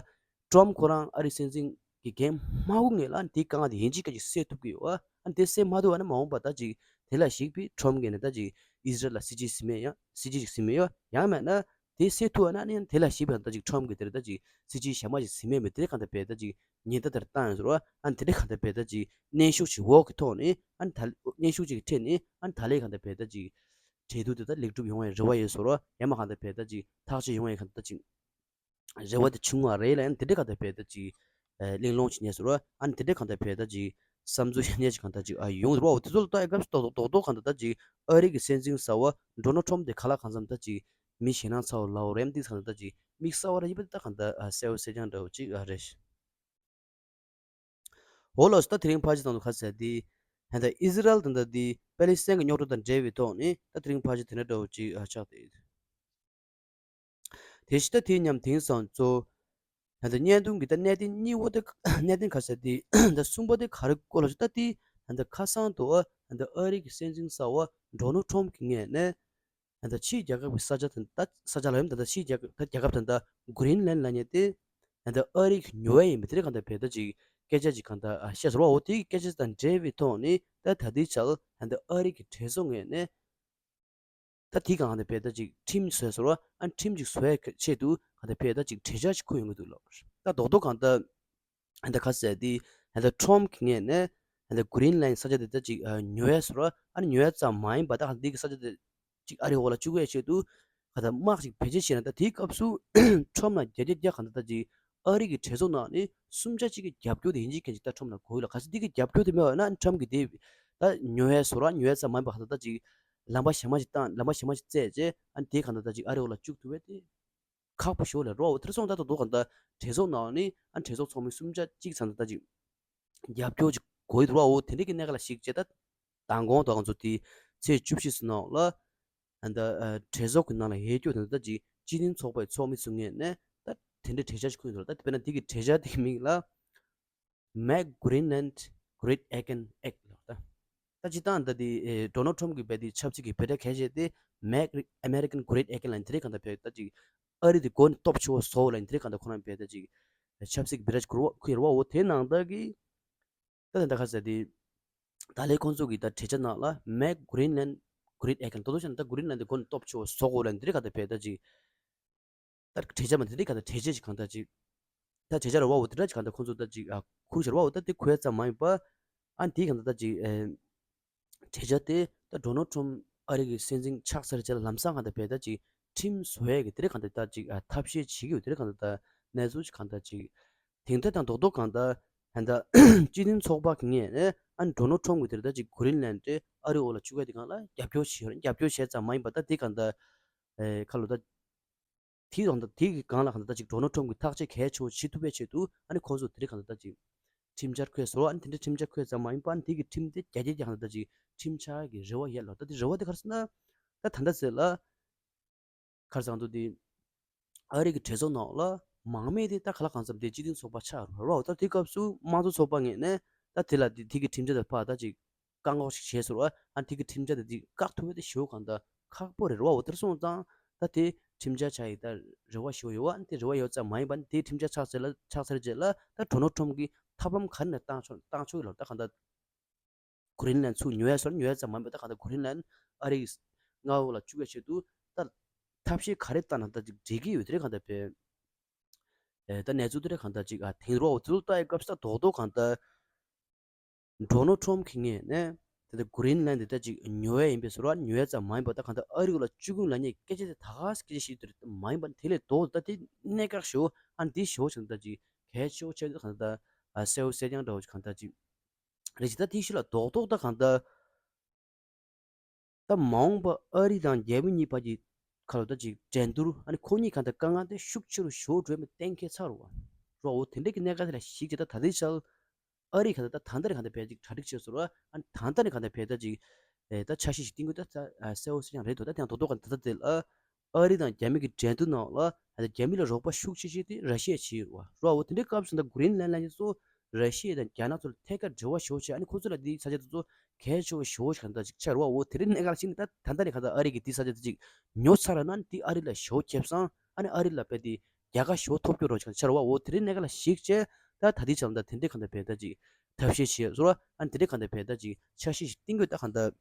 ཊམ་ཕ་ཁོ་རང་ཨ་རི་སྲིད་འཛིན་གྱི་འགན་མ་འཁུར་སྔོན་ལ་ཨ་ནི་དེའི་དཀའ་ངལ་དེ་ཡིན་གཅིག་མིན་གཅིག་སེལ་ཐུབ་ཀྱི་ཡོད། ཨ་ནི་དེ་སེལ་མ་ཐུབ་པ་ན་མ་འོངས་པ་ད་ཅིག་དེ་ལ་གཞིགས་པའི་ཊམ་ཕ་གིས་ནི་ད་ཅིག་ཨི་ཟི་རལ་ལ་སྲིད་ཇུས་ཟིན་མེད་ཡང་སྲིད་ཇུས་ཤིག་ཟིན་མེད་ཡོད། ཡང་མེད་ན་དེ་སེལ་ཐུབ་པ་ན་ཨ་ནི་དེ་ལ་གཞིགས་པའི་ད་ཅིག་ཊམ་ཕ་གིས་དེར་ད་ཅིག་སྲིད་ཇུས་གཞན་པ་ཞིག་ཟིན་མེད་མེད་དེ་གང་ལྟར་བས་ད་ཅིག་ཉེན་བརྡ་དེར་བཏང་ཡོད་ཟེར་བ། ཨ་ནི་དེ་འདྲ་གང་ལྟར་བས་ད་ཅིག་གནོན་ཤུགས་ཅིག་འོག་གི་ཐོག་ནས་ཨ་ནི་ད་གནོན་ཤུགས་ཅིག་གི་ཁྲོད་ནས་ཨ་ནི་ད་ལས་གང་ལྟར་བས་ད་ཅིག་གྲོས་བསྡུར་དེ་ད་ལེགས་གྲུབ་ཡོང་བའི་རེ་བ་ཡོད་ཟེར་བ། ཡང་མ་གང་ལྟར་བས་ད་ཅིག་ཐག་གཅོད་ཡོང་བའི་གང་ལྟར་ད་ཅིག་རེ་བ་དེ་བྱུང་བ་རེད་ལ། ཡང་དེ་འདྲ་གང་ལྟར་བས་ད་ཅིག་གླེང་སློང་བྱེད་ཉེན་ཟེར་བ། ཨ་ནི་དེ་འདྲ་གང་ལྟར་བས་ད་ཅིག་བསམ་ཚུལ་ཡོད་ཉེན་ཅིག་གང་ལྟར་ཅིག་ཨ་ཡོང་ཟེར་བ། འོ་དེ་ཚོ་ལ་ལྟ་ཡ་སྐབས་སུ་རྡོག་རྡོག་རྡོག་རྡོག་གང་ལྟར་ད་ཅིག་ཨ་རི་གི་སྲིད་འཛིན་གསར་བ་ཌོ་ནལ་ཊམ་ཕ་དེ་ག་ལ་གང་འཚམ་ད་ཅིག་མི་ཞེད་སྣང་ཚ་བོ་ལའོ་རེམ་ཏིག་གང་ལྟར་ད་ཅིག་དམིགས་བསལ་བ་ར་ཡིན་པ་དེ་ད་གང་ལྟར་ཨ་གསལ་བོ་གསལ་རྐྱང་འདྲ་བོ་ཅིག་ཨ་རེད། འོ་ལགས་སོ། ད་དེ་རིང་ཕལ་ཆེར་དང་དུ་ཁ་གསལ་དེ་ཧན་ད་ཨི་ཟི་རལ་དང་ད་དེ་པེ་ལི་སི་ཐན་གྱི་རྙོག་དྲ་དང་འབྲེལ་བའི་ཐོག་ནས་ད་དེ་རིང་ཕལ་ཆེར་དེ་འདྲ་འདྲ་བོ་ཅིག་ཨ་ཆགས་ཏེ། དེ་བཞིན་ད་དེའི་མཉམ་དེང་སང་གཙོ་ ད་ལྟ་བརྙན་ཐུང་གི་ད་གནད་དོན་གཉིས་པ་དེ་གནད་དོན་ག་ཟེར་དེ་ད་གསུམ་པ་དེ་ག་རེ་སྐོར་ལ་ཞུ་ད་དེ་ད་ལྟ་ཁ་སང་དུ་ད་ལྟ་ཨ་རི་གི་སྲིད་འཛིན་གསར་པ་ཌོ་ནལ་ཊམ་གྱི་ངོས་ནས་ད་ལྟ་ཕྱིའི་རྒྱལ་ཁབ་ཀྱི་ས་ཆ་དང་ད་ས་ཆ་ལ་ཡོད་ད་ལྟ་ཕྱིའི་རྒྱལ་ཁབ་ད་རྒྱལ་ཁབ་དང་ད་གྷི་རིན་ལན་ལབ་མཁན་དེ་ད་ལྟ་ཨ་རི་གི་ཉོ་ཡ་ཡིན་པ་དེ་རེད། གང་ལྟར་བས་ད་ཅིག་སྐད་ཆ་ཅིག་གང་ལྟར་བཤད་སོང་བ། འོ་དེ་གི་སྐད་ཆ་དང་འབྲེལ་བའི་ཐོག་ནས་ད་ད་ལྟའི་ཆར་ད་ལྟ་ཨ་རི་གི་གྲོས་ཚོགས་ངོས་ནས་ད་དེ་གང་ལྟར་བས་ད་ཅིག་ཁྲིམས་བཟོས་སོང་བ། ཨ་ཁྲིམས་ཅིག་བཟོ་ཡ་ཆེད་དུ་གང་ལྟར་བས་ད་ཅིག་གྲོས་འཆར་ཅིག་འཁོད་ཡོང་གི་འདུག་ལབ། ད་རྡོག་རྡོག་གང་ལྟར་ད་ལྟ་ག་ཟེར་དེ་ད་ལྟ་ཊམ་གྱི་ངོས་ནས་ད་ལྟ་གྷི་རིན་ལན་ས་ཆ་དེ་ད་ཅིག་ཉོ་ཡ་སོང་བ། ཨ་ནི་ཉོ་ཡ་ཙམ་མ་ཡིན་པ་ད་གང་ལྟར་དེ་གི་ས་ཆ་དེ་ཅིག་ཨ་རིའི་འོག་ལ་བཅུག་ཡས་ཆེད་དུ་ག་ད་དམག་ཅིག་བེད་སྤྱོད་བྱས་ན། ད་དེའི་སྐབས་སུ་ཊམ་ལ་བརྒྱ་ཆ་བརྒྱ་ག་ད་ད་ཅིག་ཨ་རི་གི་གྲོས་ཚོགས་ནང་ནས་གསུམ་ཆ་གཅིག་གི་རྒྱབ་སྐྱོར་དེ་ཡིན་གཅིག་མཁན་ཅིག་ད་ཊམ་ལ་དགོས་ལ། གལ་སྲིད་དེ་གི་རྒྱབ་སྐྱོར་དེ་མེད་པ་ན་ཊམ་གི་དེ་ད་ཉོ་ཡས་བཟོ་ར་ཉོ་ཡས་ཙམ་མ་ཡིན་པ་ག་ད་ད་ཅིག་ལམ་པ་གཞན་མ་ཞིག་བཏང་ལམ་པ་གཞན་མ་ཞིག་བཙལ་རྗེས་ཨ་ནི་དེ་ག་ད་ད་ཅིག་ཨ་རིའི་འོག་ལ་བཅུག་ཐུབ་པས་དེ་ཁག་པོ་ཞིག་ལ་རོ། འོ་དེར་སོང་ད་ད་དུ་ག་ད་གྲོས་ཚོགས་ནང་ནས་ཨ་གྲོས་ཚོགས་ཚོགས་མི་གསུམ་ཆ་གཅིག་ཚང་ད་ད་ཅིག་རྒྱབ་སྐྱོར་ཅིག་དགོས་འདུག་ར། འོ་དེ་འདྲའི་གི་གནད་འགག་ལ་གཞིགས་བྱས་ད་མདང་དགོང་དང་ང་ཚོ་དེ་ཚེས་བཅུ་བཞི་ཚོ་ནང་ལ་ཨ་ད་ཨ་གྲོས་ཚོགས་ཀྱི་ནང་ལ་ཡོད་རྒྱུ་དེ་ད་ཅིག་སྤྱི་མཐུན་ཚོགས་པའི་ཚོགས་མི་ཚོ་ངོས་ནས་ད་དེ་འདྲའི་གྲོས་འཆར་ཞིག་འཁོད་འདུག་ད་དཔེར་ན་དེ་གི་གྲོས་འཆར་དེ་གི་མིང་ལ་Make Greenland Great Again Act ལབ་ད། ད་སྤྱིར་བཏང་ད་དེ་ཨེ་ཌོ་ནལ་ཊམ་གི་བས་དེ་ཆབ་སྲིད་ཀྱི་བེད་སྒྲ་གལ་ཆེ་དེ་Make American Great Again ལབ་དེ་རེད། གང་ལྟར་བས་ད་ཅིག་ཨ་རི་དེ་མགོ་ནས་སྟོབས་ཆེ་བོ་བཟོ་ལབ་དེ་རེད། གང་ལྟར་ཁོ་རང་བས་ད་ཅིག་ཆབ་སྲིད་ཀྱི་བེད་སྒྲ་ཅིག་འཁུར་བ་འཁུར་ཡོད་རེད་བ། འོ་དེ་ནང་ད་གི་ད་ད་ད་ག་ཟེར་དེ་ད་ལས་ཁོང་ཚོ་གི་ད་གྲོས་འཆར་ནང་ལ་Make Greenland Great Again ད་དུང་བྱས་ན་ད་གྷི་རིན་ལན་དེ་མགོ་ནས་སྟོབས་ཆེ་བོ་བཟོ་དགོས་ལབ་དེ་རེད། གང་ལྟར་བས་ད་ཅིག་ད་གྲོས་འཆར་མ་དེ་འདྲའི་ག་ད་གྲོས་འཆར་ཞིག་གང་ལྟར་ཅིག་ད་གྲོས་འཆར་རེད་བ། འོ་དེ་འདྲ་ཅིག་གང་ལྟར་ཁོང་ཚོ་ད་ཅིག་ཨ་ཁུར་བཞག་རེད་བ། འོ་ད་དེ་ཁུར་ཡ་ཙམ་མ་ཡིན་པ་ཨ་དེ་གང་ལྟར་ད་ཅིག་ཨེ་གྲོས་འཆར་དེ་ད་ཌོ་ནལ་ཊམ་ཨ་རི་གི་སྲིད་འཛིན་ཆགས་ཚར་རྗེས་ལ་ལམ་སང་གང་ལྟར་བས་ད་ཅིག་ཁྲིམས་བཟོ་ཡས་ཀྱི་དེ་འདྲ་གང་ལྟར་ད་ཅིག་ཨ་ཐབས་ཤེས་བྱེད་ཀྱི་ཡོད་དེ་འདྲ་གང་ལྟར་ད་གནས་ཚུལ་ཅིག་གང་ལྟར་ཅིག་དེང་ད་དང་རྡོག་རྡོག་གང་ལྟར་ད་ལྟ་སྤྱི་མཐུན་ཚོགས་པ་གི་ངོས་ནས་ཨ་ཌོ་ནལ་ཊམ་གི་དེ་འདྲ་ད་ཅིག་གྷི་རིན་ལན་དེ་ཨ་རིའི་འོག་ལ་བཅུག་ཡས་དེ་གང་ལ་རྒྱབ་སྐྱོར་བྱེད་ཡོད་རེད། རྒྱབ་སྐྱོར་བྱས་ཙམ་མ་ཡིན་པ་ད་དེ་གང་ལྟར་ཨེ་ཁ་ལོ་ད། དེའི་དང་དེའི་གི་སྒང་ལ་གང་ལྟར་ཅིག་ཌོ་ནལ་ཊམ་གྱི་ཐག་གཅོད་གལ་ཆེ་བོ་བྱེད་ཐུབ་པའི་ཆེད་དུ་ཨ་ནི་ཁོང་ཚོ་དེ་རིང་གང་ལྟར་ཅིག་ཁྲིམས་འཆར་འཁོད་ཟེར་བ། ཨ་ནི་དེ་འདྲའི་ཁྲིམས་འཆར་འཁོད་ཙམ་མ་ཡིན་པ་ཨ་ནི་དེ་གི་ཁྲིམས་དེ་རྒྱ་སྐྱེད་ཀྱི་གང་ལྟར་ཅིག་ཁྲིམས་འཆར་གྱི་རེ་བ་ཡོད་ལ། ད་དེ་རེ་བ་དེ་ག་རེ་ཟེར་ན་ད་ད་ལྟ་ཟེར་ལ་ག་རེ་ཟེར་འདུག་དེ་ཨ་རི་གི་གྲོས་ཚོགས་ནང་ལ་མང་མོས་དེ་ད་ག་ལ་གང་འཚམ་དེ་སྤྱི་མཐུན་ཚོགས་པ་ཆགས་རོགས་ད་དེ་སྐབས་སུ་དམངས་གཙོ་ཚོགས་པ་ངོས་ནས་ད་དེ་ལ་དེ་དེ་གི་ཁྲིམས་འཆར་དེ་ཕར་ད་ཅིག་བཀག་འགོག་ཞིག་བྱས་ཟེར་བ། ཨ་དེ་གི་ཁྲིམས་འཆར་དེ་དེ་བཀག་ཐུབ་པ་དེ་ཞེ་པོ་གང་ལྟར་ཁག་པོ་རེད་རེད་བ། འོ་དེར་སོང་ཙང་ད་དེ་ཁྲིམས་འཆར་ཆགས་ཡིན་ད་རེ་བ་ཞེ་པོ་ཡོད་བ། ཨ་དེ་རེ་བ་ཡོད་ཙམ་མ་ཡིན་པ་ནི་དེ་ཁྲིམས་འཆར་ཆགས་ཚར་ལ་ཆགས་ཚར་རྗེས་ལ་ད་ཌོ་ནལ་ཊམ་གྱིས་ཐབས་ལམ་ག་རེ་ནས་བཏང་ཆོག་བཏང་ཆོག་ཡོད་ལ། ད་གང་ལྟར་གྷི་རིན་ལན་ཚུར་ཉོ་ཡ་སོར་ཉོ་ཡ་ཙམ་མ་ཡིན་པ་ད་གང་ལྟར་གྷི་རིན་ལན་ཨ་རིའི་མངའ་འོག་ལ་བཅུག་ཡ་ཆེད་དུ་ད་ཐབས་ཤེས་ག་རེ་བཏང་ན་ད་ཅིག་འགྲིག་གི་ཡོད་དེ་རེད། གང་ལྟར་བས་ཨེ་ད་གནས་ཚུལ་དེ་རེད། གང་ལྟར་ཅིག་ཨ་དེང་རོགས་འོ་དེ་ཚོ་ལྟ་ཡི་སྐབས་སུ་ད་རྡོག་རྡོག་གང་ལྟར། ཌོ་ནལ་ཊམ་གྱི་ངོས་ནས་ད་ལྟ་གྷི་རིན་ལན་འདི་ད་ཅིག་ཉོ་ཡས་ཡིན་པའི་ཟུར་བ་ཉོ་ཡས་ཙམ་མ་ཡིན་པ་ད་གང་ལྟར་ཨ་རི་ལ་བཅུག་གི་ལབ་མཁན་སྐད་ཆ་དེ་ད་ག་སེ་སྐད་ཆ་ཞིག་དེ་མ་ཡིན་པ་དེ་ལས་ལྡོག་ད་དེ་གནད་འགག་ཞེ་པོ་ཨ་འདི་ཞེ་པོ་ཆགས་ད་ཅིག་གལ་ཆེ་བོ་ཆགས་ད་གང་ལྟར་ཨ་གསལ་པོ་གསལ་རྐྱང་འདྲ་བོ་ཅིག་གང་ལྟར་ཅིག་རེད་ཅིག་ད་དེ་ཞིག་ལ་རྡོག་རྡོག་ད་གང་ལྟར། ད་མ་འོངས་པ་ཨ་རི་དང་རྒྱ་མི་གཉིས་བར་གྱི་ཁ་ལོ་ད་ཅིག་འགྲན་བསྡུར་ཨ་ནི་ཁོ་གཉིས་གང་ལྟར་དཀའ་ངལ་དེ་ཤུགས་ཆེ་རུ་ཞེ་པོ་འགྲོ་ཡ་མེད་གཏན་འཁེལ་ཚར་བ་རོ། འོ་དེ་འདྲའི་གི་གནད་འགག་དེ་ལ་གཞིགས་བྱས་ད་ད་ལྟའི་ཆར་ཨ་རི་གང་ལྟར་ད་ད་ལྟ་ནས་གང་ལྟར་བས་ཅིག་གྲ་སྒྲིག་བྱས་སོང་ར། ཨ་ནི་ད་ལྟ་ནས་གང་ལྟར་བས་ད་ཅིག་ཨེ་ད་འཆར་གཞི་ཞིག་བཏིང་དགོས་ད་ད་གསལ་པོ་གསལ་རྐྱང་རེད་འདུག་ད་དེ་ཡང་རྡོག་རྡོག་གང་ད་ད་དེ་ལ་ཨ་རི་དང་རྒྱ་མི་གི་འགྲན་བསྡུར་ནང་ལ་ཨ་རྒྱ་མི་ལ་རོགས་པ་ཤུགས་ཆེ་ཤོས་དེ་ར་ཤི་ཡས་བྱས་ཡོད་རེད་བ། རོ་འོ་དེ་འདྲའི་སྐབས་སུ་ད་གྷི་རིན་ལན་ལབ་མཁན་ཚོ་ར་ཤི་ཡ་དང་རྒྱ་ནག་ཚོ་ལ་ཐད་ཀར་འབྲེལ་བ་ཞེ་པོ་བྱས། ཨ་ནི་ཁོ་ཚོ་ལ་དེའི་ས་ཆ་དེ་ཚོ་གལ་ཆེ་བོ་ཞེ་པོ་ཞིག་གང་ལྟར་ཅིག་ཆགས་རེད་བ། འོ་དེ་རིང་གནད་འགག་ཅིག་ནི་ད་ད་ལྟ་ནས་གང་ལྟར་ཨ་རི་གིས་དེའི་ས་ཆ་དེ་ཅིག་ཉོ་ཚར་བ་ན་ནི་དེ་ཨ་རི་ལ་ཞེ་པོ་ཁེ་བཟང་ཨ་ནི་ཨ་རི་ལ་དཔེ་དེ་རྒྱལ་ཁ་ཞེ་པོ་ཐོབ་རྒྱུ་རོ་ཞིག་གང་ལྟར་ཆགས་རེད་བ། འོ་དེ་རིང་གནད་འགག་ལ་གཞིགས་བྱས་ད་ད་ལྟའི་ཆར་ལ་ད་དེ་འདྲའི་གང་ལྟར་བས་ད་ཅིག་ཐབས་ཤེས་བྱས་སོང་ར། ཨ་ནི་དེ་འདྲའི་གང་ལྟར་བས་ད་ཅིག་འཆར་གཞི་ཞིག་བཏིང་དགོས་ད་གང་ལྟར།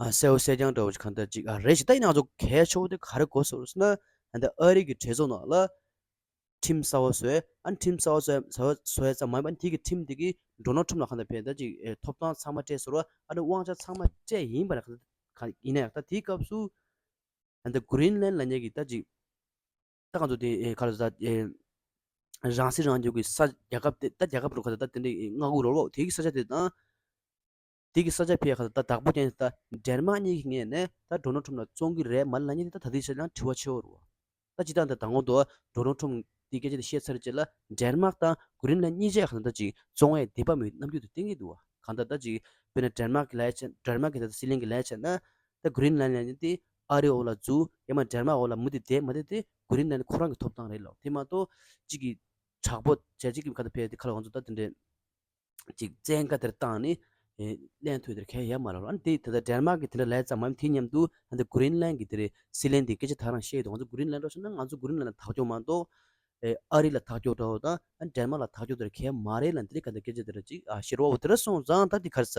ཨ་གསལ་པོ་གསལ་རྐྱང་འདྲ་བོ་ཞིག་གང་ལྟར་ཅིག་ཨ་རེད་ཞིག་ད་ཡིན་ནའང་ཚོ་གལ་ཆེ་བོ་དེ་ག་རེ་དགོས་སོ་ཟེར་ན། ཨ་ད་ཨ་རི་གི་གྲོས་ཚོགས་ནང་ལ་ཁྲིམས་གསར་པ་བཟོས། ཨ་ཁྲིམས་གསར་པ་བཟོས་བཟོས་བཟོས་ཙམ་མ་ཡིན་པ་དེ་གི་ཁྲིམས་དེ་གི་ཌོ་ནལ་ཁྲིམས་ལ་གང་ལྟར་བས་ད་ཅིག་ཨེ་ཐོབ་ཐང་ཚང་མ་སྤྲད་སོང་ར། ཨ་ནི་དབང་ཆ་ཚང་མ་སྤྲད་ཡིན་པ་ལ་གང་ཡིན་ན་ཡང་ད་དེའི་སྐབས་སུ་ཨ་ད་གྷི་རིན་ལན་ལབ་མཁན་གི་ད་ཅིག་ད་གང་ཚོ་དེ་ཨེ་ག་ལ་ཟ་ཨེ་རང་སྲིད་རང་སྐྱོང་གི་ས་རྒྱལ་ཁབ་དེ་ད་རྒྱལ་ཁབ་རུ་ཁ་ད་ད་དེ་འདྲའི་མངའ་ཁུལ་རོ་ལོ་དེ་གི་ས་ཆ་དེ་དང་། དེ་གི་ས་ཆ་ཕྱེད་ཀ་ད་བདག་པོ་ཅན་ད་ཌེན་མཱག་གཉིས་ཀྱི་ངོས་ནས་ད་ཌོ་ནལ་ཁྲམ་ལ་བཙོང་གི་རེད་མ་རེད་ལབ་མཁན་དེ་ད་ད་ལྟའི་ཆར་ཡང་དྲི་བ་ཆེ་བོ་རེད་བ། ད་ཅི་ད་ད་དང་པོ་དུ་ཌོ་ནལ་ཁྲམ་དེ་སྐད་ཆ་དེ་བཤད་ཚར་རྗེས་ལ་ཌེན་མཱག་དང་གྷི་རིན་ལན་གཉིས་ཆ་གང་ད་ཅིག་བཙོང་བའི་འདོད་པ་མེད་རྣམ་འགྱུར་དེ་བསྟན་གྱི་འདུག་བ། གང་ད་ད་ཅིག་དཔེར་ན་ཌེན་མཱག་གི་ལས་བྱས་ཌེན་མཱག་གི་ད་སྲིད་གླེང་གི་ལས་བྱས་ན་ད་གྷི་རིན་ལན་ལན་དེ་ཨ་རིའི་འོག་ལ་འཛུལ་ཡང་མ་ཌེན་མཱག་འོག་ལ་མུ་མཐུད་བསྡད་མ་བསྡད་དེ་ གྷི་རིན་ལན་ཁོ་རང་གི་ཐོབ་ཐང་རེད་ལབ། དེ་མ་གཏོགས་གཅིག་གི་དྲག་པོ་བྱས་གཅིག་གི་ཁ་ད་ཕེ་དེ་ཁ་ལ་ང་ཚོ་ད་དེ་འདྲའི་ཅིག་བཙན་བཀའ་དེར་བཏང་ནས་ཨེ་ལེན་ཐུབ་དེར་གལ་ཡོད་མ་རེད། ཨ་ནི་དེ་ད་ལྟ་ཌེན་མཱག་གི་དེ་འདྲ་ལས་ཙམ་མ་ཡིན་དེ་མཉམ་དུ་ཨ་ནི་གྷི་རིན་ལན་གི་དེ་རེད་སི་ལན་དེ་སྐད་ཆ་ད་རང་བཤད་ཡོད་དུས་ང་ཚོ་གྷི་རིན་ལན་འགྲོ་ཤོག་ན་ང་ཚོ་གྷི་རིན་ལན་ལ་ཐག་གཅོད་མ་གཏོགས་ཨེ་ཨ་རི་ལ་ཐག་གཅོད་འདྲ་བོ་དང་ཨ་ནི་ཌེན་མཱག་ལ་ཐག་གཅོད་དེར་གལ་མ་རེད་ལ་འདི་རེད་ག་འདི་སྐད་ཆ་དེ་འདྲ་ཅིག་ཨ་བཤད་རོགས་འོ་དེ་འདྲ་སོང་ཙང་ད་འདི་ག་རེ་ཟ་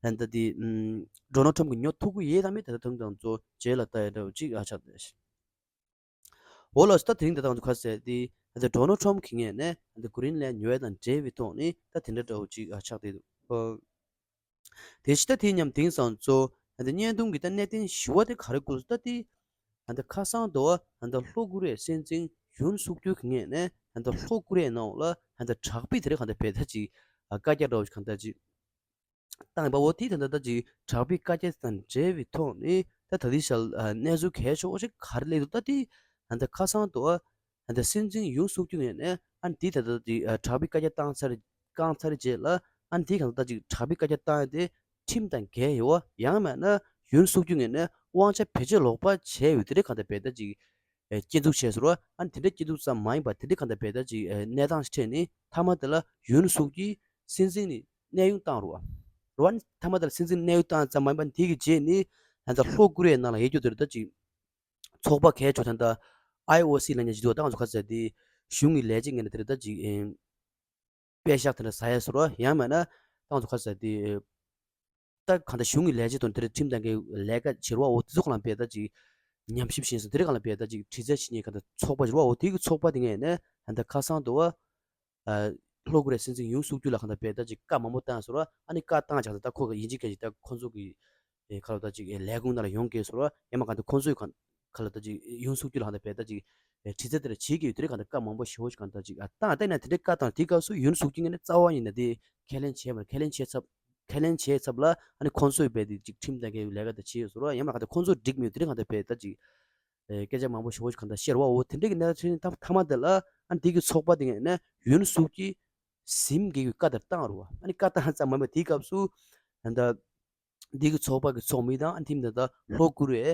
ད་འདི་ཨམ་ཌོ་ནལ་ཊམ་གི་ཉོ་ཐུབ་ཀྱི་ཡོད་དམ་མེད་ད་ད་དུང་དང་ཚོ་རྗེས་ལ་ལྟ་ཡ་འདྲ་བོ་ཅིག་ཨ་ཆགས་བསྡད་ཤག་འོ་ལགས་སོ། ད་དེ་རིང་ད་ལྟ་ང་ཚོ་ག་རེ་ཟེར་དེ་ད་ལྟ་ཌོ་ནལ་ཊམ་གི་ངོས་ནས་ད་ལྟ་གྷི་རིན་ལན་ཉོ་ཡ་དང་འབྲེལ་བའི་ཐོག་ནས་ད་དེ་འདྲ་འདྲ་བོ་ཅིག་ཨ་ཆགས་བསྡད་འདུག་ཨ་དེ་ཕྱི་ད་དེ་མཉམ་དེང་སང་ཚོ་ད་ལྟ་བརྙན་ཐུང་གི་ད་གནད་དོན་ཞུ་བ་དེ་ག་རེ་དགོས་ད་དེ་ད་ལྟ་ཁ་སང་དུ་ད་ལྟ་ལྷོ་ཀོ་རི་ཡའི་སྲིད་འཛིན་ཡུན་སུག་ཡོལ་གི་ངོས་ནས་ད་ལྟ་ལྷོ་ཀོ་རི་ཡའི་ནང་ལ་ད་ལྟ་དྲག་པོའི་དེ་རིང་ག་འདྲ་བས་ད་ཅིག་ཨ་བཀའ་རྒྱ་འདྲ་བོ་ཞིག་ག་འདྲ་ཅིག་བཏང་ཡིན་པ་འོ་དེ་ད་ལྟ་ད་ཅིག་དྲག་པོའི་བཀའ་རྒྱ་དང་འབྲེལ་བའི་ཐོག་ནས་ད་ད་ལྟའི་ཆར་ཨ་གནས་ཚུལ་གལ་ཆེ་བོ་ཞིག་ག་རེ་སླེབས་འདུག་ད་དེ་ད་ལྟ་ཁ་སང་དུ་ཨ་ད་ལྟ་སྲིད་འཛིན་ཡུན་སུག་ཡོལ་ནས་ཨ་ནི་དེ་ད་ལྟ་དེ་ཨ་དྲག་པོའི་བཀའ་རྒྱ་བཏང་ཚར་བཏང་ཚར་རྗེས་ལ་ཨ་ནི་དེ་གང་ལྟར་ད་ཅིག་དྲག་པོའི་བཀའ་རྒྱ་བཏང་ཡ་དེ་ཁྲིམས་དང་འགལ་ཡོད་པ་ཡང་མིན་ན་ཡུན་སུག་ཡོལ་ནས་དབང་ཆ་བེད་སྤྱོད་ལོག་པ་བྱས་ཡོད་དེ་རེད་གང་ལྟར་བས་ད་ཅིག་ཨེ་སྐྱོན་འཛུགས་བྱས་ཟེར་བ་ཨ་ནི་དེ་འདྲའི་སྐྱོན་འཛུགས་ཙམ་མ་ཡིན་པར་དེ་འདྲའི་གང་ལྟར་བས་ད་ཅིག་ཨེ་གནས་སྟངས་ཤིག་འཕྲད་ནས་མཐའ་མ་དེ་ལ་ཡུན་སུག་གིས་སྲིད་འཛིན་ནས་གནས་དབྱུང་བཏང་རུ་བ་རུ་བ་ཨ་ནི་མཐའ་མ་དེ་ལ་སྲིད་འཛིན་གནས་དབྱུང་བཏང་ཙམ་མ་ཡིན་པར་དེ་གི་རྗེས་ནས་ད་ལྟ་ལྷོ་ཀོ་རི་ཡའི་ནང་ལ་ཡོད་རྒྱུ་དེ་རེད་ད་ཅིག་ཚོགས་པ་གལ་ཆེ་ད་ལྟ་ཨའི་ཨོ་སི་ལབ་མཁན་ཞིག་འདུག་ད་ང་ཚོ་ག་རེ་ཟེར་དེ་གཞུང་གི་ལས་བྱེད་ངོས་ནས་དེ་རེད་ད་ཅིག་ཨེ་པད་ཤག་དེ་འདྲ་ཟ་ཡ་ཟེར་བ་ཡང་མིན་ན་ད་ང་ཚོ་ག་རེ་ཟེར་དེ་ད་གང་ལྟར་གཞུང་གི་ལས་བྱེད་དང་དེ་འདྲ་ཁྲིམས་དང་འགལ་བའི་ལས་ཀ་བྱེད་རོགས་འོ་དེ་ཚོ་གང་ལ་བས་ད་ཅིག་ཉམས་ཞིབ་བྱས་སོང་དེ་འདྲ་གང་ལ་བས་ད་ཅིག་དྲི་རྩད་བྱེད་མཁན་གང་ལྟར་ཚོགས་པ་བྱེད་རོགས་འོ་དེ་གི་ཚོགས་པ་དེ་ངོས་ནས་ད་ལྟ་ཁ་སང་དུ་བ་ཨ་ལྷོ་ཀོ་རི་ཡའི་སྲིད་འཛིན་ཡུན་སུག་ཡོལ་ལ་གང་ལྟར་བས་ད་ཅིག་བཀའ་མང་པོ་བཏང་སོང་ར་ཨ་ནི་བཀའ་བཏང་ཆགས་ད་ད་ཁོ་གི་ཡིན་གཅིག་མིན་གཅིག་ད་ཁོ་ཚོ་གི་ཨེ་ཁ་ལོ་ད་ཅིག་ཨེ་ལས་ཁུངས་ནང་ལ་ཡོང་དགོས་སོང་ར་ཡང་མ་གང་ལྟར་ཁོ་ཚོས་གང་ཁ་ལོ་ད་ཅིག་ཡུན་སུག་ཡོལ་ལ་གང་ལྟར་བས་ད་ཅིག་ཨེ་དྲི་རྩད་དེ་ལ་བྱེད་ཀྱི་ཡོད་དེ་རེད་གང་ལྟར་བཀའ་མང་པོ་ཞེ་པོ་ཞིག་གང་ལྟར་ཅིག་ཨ་བཏང་བལྟས་ན་དེ་འདྲའི་བཀའ་བཏང་དེའི་སྐབས་སུ་ཡུན་སུག་ཡོལ་ངོས་ནས་རྩ་བ་ཉིད་ནས་དེ་ཁས་ལེན་བྱས་མ་རེད། ཁས་ལེན་བྱས་ཚབ་ཁས་ལེན་བྱས་ཚབ་ལ་ཨ་ནི་ཁོང་ཚོས་རྦད་དེ་ཅིག་ཁྲིམས་དང་འགལ་བའི་ལས་ཀ་དེ་བྱས་ཡོད་ཟེར་བ་ཡང་མ་གང་ལྟར་ཁོང་ཚོ་འགྲིག་མེད་དེ་རིང་གང་ལྟར་བས་ད་ཅིག་ཨེ་སྐད་ཆ་མང་པོ་ཞེ་པོ་ཞིག་གང་ལྟར་བཤད་རོགས་འོ་དེ་འདྲ་གི་གནས་ཚུལ་ཐ་ཐ་མ་དེ་ལ་ཨ་ནི་དེ་གི་ཚོགས་པ་དེ་ངོས་ནས་ཡུན་སུག་གིས་ཟིན་དགོས་པའི་བཀའ་དེ་བཏང་རོགས་ཨ་ནི་བཀའ་བཏང་ཙམ་མ་ཡིན་པར་དེའི་སྐབས་སུ་ཨ་ད་དེ་གི་ཚོགས་པ་གི་ཚོགས་མི་དང་ཨ་ནི་དེ་མིན་ད་ལྷོ་ཀོ་རི་ཡའི་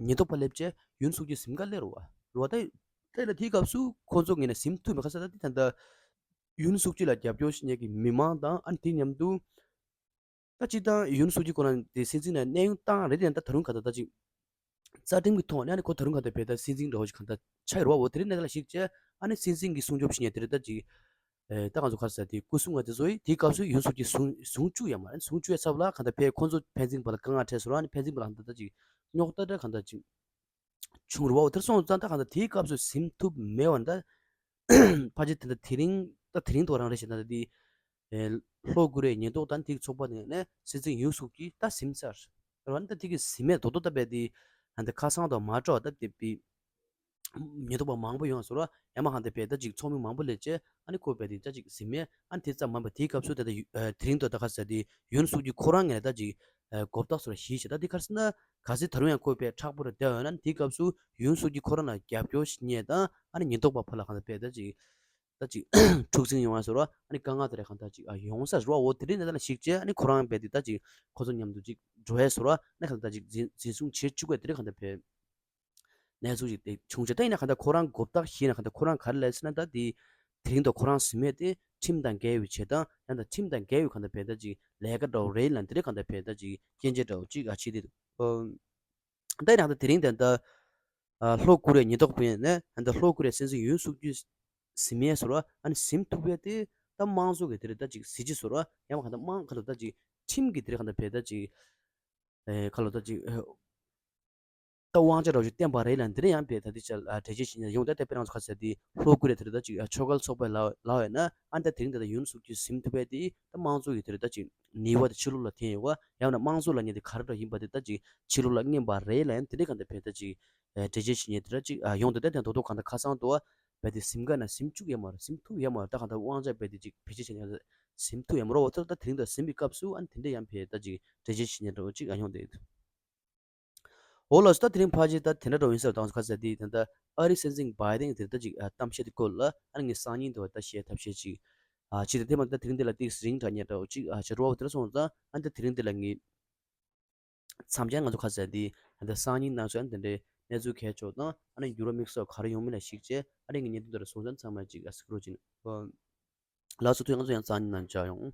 ཉེན་རྟོག་པ་སླེབས་བྱས་ཡུན་སུག་གིས་ཟིན་ག་སླེབས་རོགས་རོགས་ད་དེ་ལ་དེའི་སྐབས་སུ་ཁོང་ཚོ་ངོས་ནས་ཟིན་ཐུབ་མེད་ཁ་ས་ད་དེ་ད་ད་ཡུན་སུག་ཅི་ལ་རྒྱབ་སྐྱོར་བྱེད་མཁན་གྱི་མི་མང་དང་ཨ་ནི་དེ་མཉམ་དུ་ད་སྤྱིར་བཏང་ཡུན་སུག་ཅི་ཁོ་རང་དེ་སྲིད་འཛིན་ནས་གནས་དབྱུང་བཏང་རེད་དེ་ད་ད་རུང་ག་ད་ད་ཅིག་རྩ་ཁྲིམས་ཀྱི་ཐོག་ནས་ཨ་ནི་ཁོ་ད་རུང་ག་ད་བས་ད་སྲིད་འཛིན་འདྲ་བོ་ཞིག་ག་ད་ཆགས་ཡོད་རེད་བ། འོ་དེ་རིང་གནས་སྟངས་ལ་གཞིགས་བྱས་ཨ་ནི་སྲིད་འཛིན་གྱི་སྲུང་སྐྱོབ་བྱེད་མཁན་དེ་རེད་ད་ཅིག་ཨེ་ད་ང་ཚོ་ག་རེ་ཟེར་དེ་སྐུ་སྲུང་བ་དེ་ཚོ་ཡིས་དེའི་སྐབས་སུ་ཡུན་སུག་ཅི་བཟུང་བཟུང་བཅུག་ཡ་མ་རེད། བཟུང་བཅུག་ཡ་ཚབ་ལ་ག་ད་བས་ཁོ་ཚོ་ཕན་ཚུན་བར་ལ་དཀའ་ངལ་འཕྲད་སོང་ར་ཨ་ནི་ཕན་ཚུན་བར་ལ་ག་ད་ད་ཅིག་རྙོག་དྲ་འདྲ་ག་ད་ཅིག་བྱུང་རེད་བ། འོ་དེར་སོང་ཙང་ད་གང་ལྟར་དེའི་སྐབས་སུ་ཟིན་ཐུབ་མེད་པ་འདྲ། ཕལ་ཆེར་དེ་འདྲ་དེ་རིང་ད་དེ་རིང་ཐོག་རང་རེད་ཞེ་ན་ད་དེ་ལྷོ་ཀོ་རི་ཡའི་ཉེན་རྟོག་དང་དེའི་ཚོགས་པ་ནས་ནས་སྲིད་འཛིན་ཡུན་སུག་གིས་ད་ཟིན་ཚར་རེད་བ། ད་དེ་གི་ཟིན་མེད་རྡོག་རྡོག་ད་བས་དེ་ད་ཁ་སང་དང་མ་འདྲ་བ་ད་དེ་བི་ཉེན་རྟོག་པ་མང་པོ་ཡོང་སོང་ར་ཡང་མ་གང་ལྟར་བས་ད་ཅིག་ཚོགས་མི་མང་པོ་སླེབས་བྱས་ཨ་ནི་ཁོ་བས་དེ་ད་ཅིག་ཟིན་མེད་ཨ་ནི་དེ་ཙམ་མ་ཡིན་པ་དེའི་སྐབས་སུ་ད་ད་དེ་རིང་ཐོག་ད་ག་ཟེར་དེ་ཡུན་སུག་གིས་ཁོ་རང་ངོས་ནས་ད་ཅིག་ཨ་མགོ་བཏགས་སོར་ཞིག་བྱས། ད་འདི་ག་རེ་ཟེར་ན་གལ་སྲིད་ད་རུང་ཡང་ཁོས་དཔེ་མཁྲེགས་པོ་རུ་བསྡད་ཡོད་ན་འདིའི་སྐབས་སུ་ཡུན་སུག་གིས་ཁོ་རང་ལ་རྒྱབ་སྐྱོར་ཞིག་རྙེད་དང་ཨ་ནི་ཉེན་རྟོག་པ་ཕར་ལ་གང་ལྟར་དཔེ་ད་ཅིག་ད་ཅིག་འཁྲུག་ཟིང་ཡོང་བ་ཟེར་བ་ཨ་ནི་དཀའ་ངལ་དེ་རེ་གང་ལྟར་ཅིག་ཨ་ཡོང་ས་རེད་བ། འོ་དེ་རིང་ནས་ད་ལ་ཞིག་བྱས་ཨ་ནི་ཁོ་རང་དཔེ་འདི་ད་ཅིག་ཁོ་ཚོ་མཉམ་དུ་ཅིག་འགྲོ་ཡས་ཟེར་བ་ཨ་ནི་གང་ལྟར་ཅིག་འཛིན་འཛིན་བཟུང་བྱེད་བཅུག་པའི་དེ་རིང་གང་ལྟར་དཔེ། གནས་ཚུལ་ཞིག་དེ་བྱུང་ཆེ། ད་ཡིན་ན་གང་ལྟར་ཁོ་རང་མགོ་བཏགས་ཤེས་ན་གང་ལྟར་ཁོ་རང་ག་རེ་ལབ་ཟེར་ན་ད་དེ་དེ་རིང་དུ་ཁོ་རང་ཟིན་མེད་དེ་ཁྲིམས་དང་འགལ་བའི་བྱེད་སྟངས་ཡང་ད་ཁྲིམས་དང་འགལ་བའི་གང་ལྟར་བས་ད་ཅིག་ལས་ཀ་འདྲ་བོ་རེད་ལབ་དེ་རིང་གང་ལྟར་བས་ད་ཅིག་སྐྱོན་བརྗོད་འདྲ་བོ་ཅིག་ཨ་བྱེད་དེ་འདུག་ཨོ། ད་ཡིན་ན་གང་ལྟར་དེ་རིང་དེ་ད་ཨ་ལྷོ་ཀོ་རི་ཡའི་ཉེན་རྟོག་པ་ཡིན་ན་ད་ལྷོ་ཀོ་རི་ཡའི་སྲིད་འཛིན་ཡུན་སུག་གིས་ཟིན་མེད་ཟེར་བ་ཨ་ནི་ཟིན་ཐུབ་པས་དེ་ད་དམངས་གཙོ་གི་དེ་རིང་ད་ཅིག་གཟི་བརྗིད་ཟེར་བ་ཡང་མ་གང་ལྟར་དམངས་གང་ལྟར་ད་ཅིག་ཁྲིམས་ཀྱི་དེ་རིང་གང་ལྟར་བས་ད་ཅིག་ཨེ་ཁ་ལོ་ད་ཅིག་ཨེ། ད་དབང་ཆ་འདྲ་བོ་ཞིག་བསྟན་པ་རེད་ལ་འདི་ནས་ཡང་བས་ད་འདི་ཆ་ལ་འགྲེལ་བརྗོད་བྱེད་ཉན་ཡོང་ད་ལྟ་དཔེར་ན་ཚོ་ག་ཟེར་དེ་ལྷོ་ཀོ་རི་ཡ་དེ་རེད་ད་ཅིག་ཆོས་ཁ་ཚོགས་པའི་ལ་ལ་བས་ན་ཨ་ད་དེ་རིང་ད་ད་ཡུན་སུག་གིས་ཟིན་ཐུབ་པས་དེ་ད་དམངས་གཙོ་ཡི་དེ་རེད་ད་ཅིག་ནུས་པ་དེ་ཕྱི་ལོགས་ལ་འཐེན་ཡོད་བ་ཡང་ན་དམངས་གཙོ་ལབ་མཁན་དེ་ག་རེ་འདྲ་ཡིན་པ་དེ་ད་ཅིག་ཕྱི་ལོགས་ལ་མངོན་པ་རེད་ལ་ཡང་དེ་འདྲ་གང་ལྟར་བས་ད་ཅིག་འགྲེལ་བརྗོད་བྱེད་ཉན་དེ་ར་ཅིག་ཡོང་ད་ལྟ་དེ་རྡོག་རྡོག་གང་ལྟར་ཁ་སང་དུ་བ་བས་དེ་ཟིན་ག་ན་ཟིན་བཅུག་ཡོད་མ་རེད་ཟིན་ཐུབ་ཡོད་མ་རེད་ད་གང་ལྟར་དབང་ཆ་བས་དེ་ཅིག་བེད་སྤྱོད་བྱེད་ཉན་ཟིན་ཐུབ་ཡོད་མ་རེད་འོ་ད་ད་དེ་རིང་ད་ཟིན་པའི་སྐབས་སུ་ཨ་ནི་དེ་འདྲ་ཡང་བས་ད་ཅིག་འགྲེལ་བརྗོད་བྱེད་ཉན་འདྲ་བོ་ཅིག་ཨ་ཡོང་བསྡད་ཡོད། འོ་ལགས་སོ། ད་དེ་རིང་ཕལ་ཆེར་ད་དེ་འདྲ་འདྲ་བོ་ཡིན་ས་རེད། ད་ང་ཚོ་ག་ཟེར་དེ་ད་ལྟ་ཨ་རིའི་སྲིད་འཛིན་བྷའི་ཌེན་དེ་ད་ཅིག་ཨ་གཏམ་བཤད་དེ་སྐོར་ལ་ཨ་ནི་ངས་སང་ཉིན་དུ་བ་ད་བཤད་ཐབས་ཤེས་ཅིག་ཨ་བྱེད་དེ་དེ་མ་ད་དེ་རིང་འདི་ལ་ཏིག་རིང་དྲགས་ཉེ་འདྲ་བོ་ཅིག་ཨ་བྱེད་རོགས་དེ་འདྲ་སོང་ཙང་ཨ་ད་དེ་རིང་འདི་ལ་ངས་མཚམས་སྦྱར་ང་ཚོ་ག་ཟེར་དེ་ད་ལྟ་སང་ཉིན་ནང་སོ་ཨ་ནི་དེ་འདྲའི་ གནས་ཚུལ་གལ་ཆེ་བ་དང་ཨ་ནི་འགྱུར་བ་དམིགས་བསལ་ག་རེ་ཡོང་མིན་ལ་གཞིགས་བྱས་ཨ་ནི་ངའི་གནད་དོན་དེ་ལ་སོང་ཙང་ཚང་མ་ཅིག་ཨ་གཟིགས་རོགས་བྱེད། ལགས་སོ། ཐུགས་རྗེ་ཆེ། ང་ཚོ་ཡང་རྩ་ནས་ནང་བཅར་ཡོང་།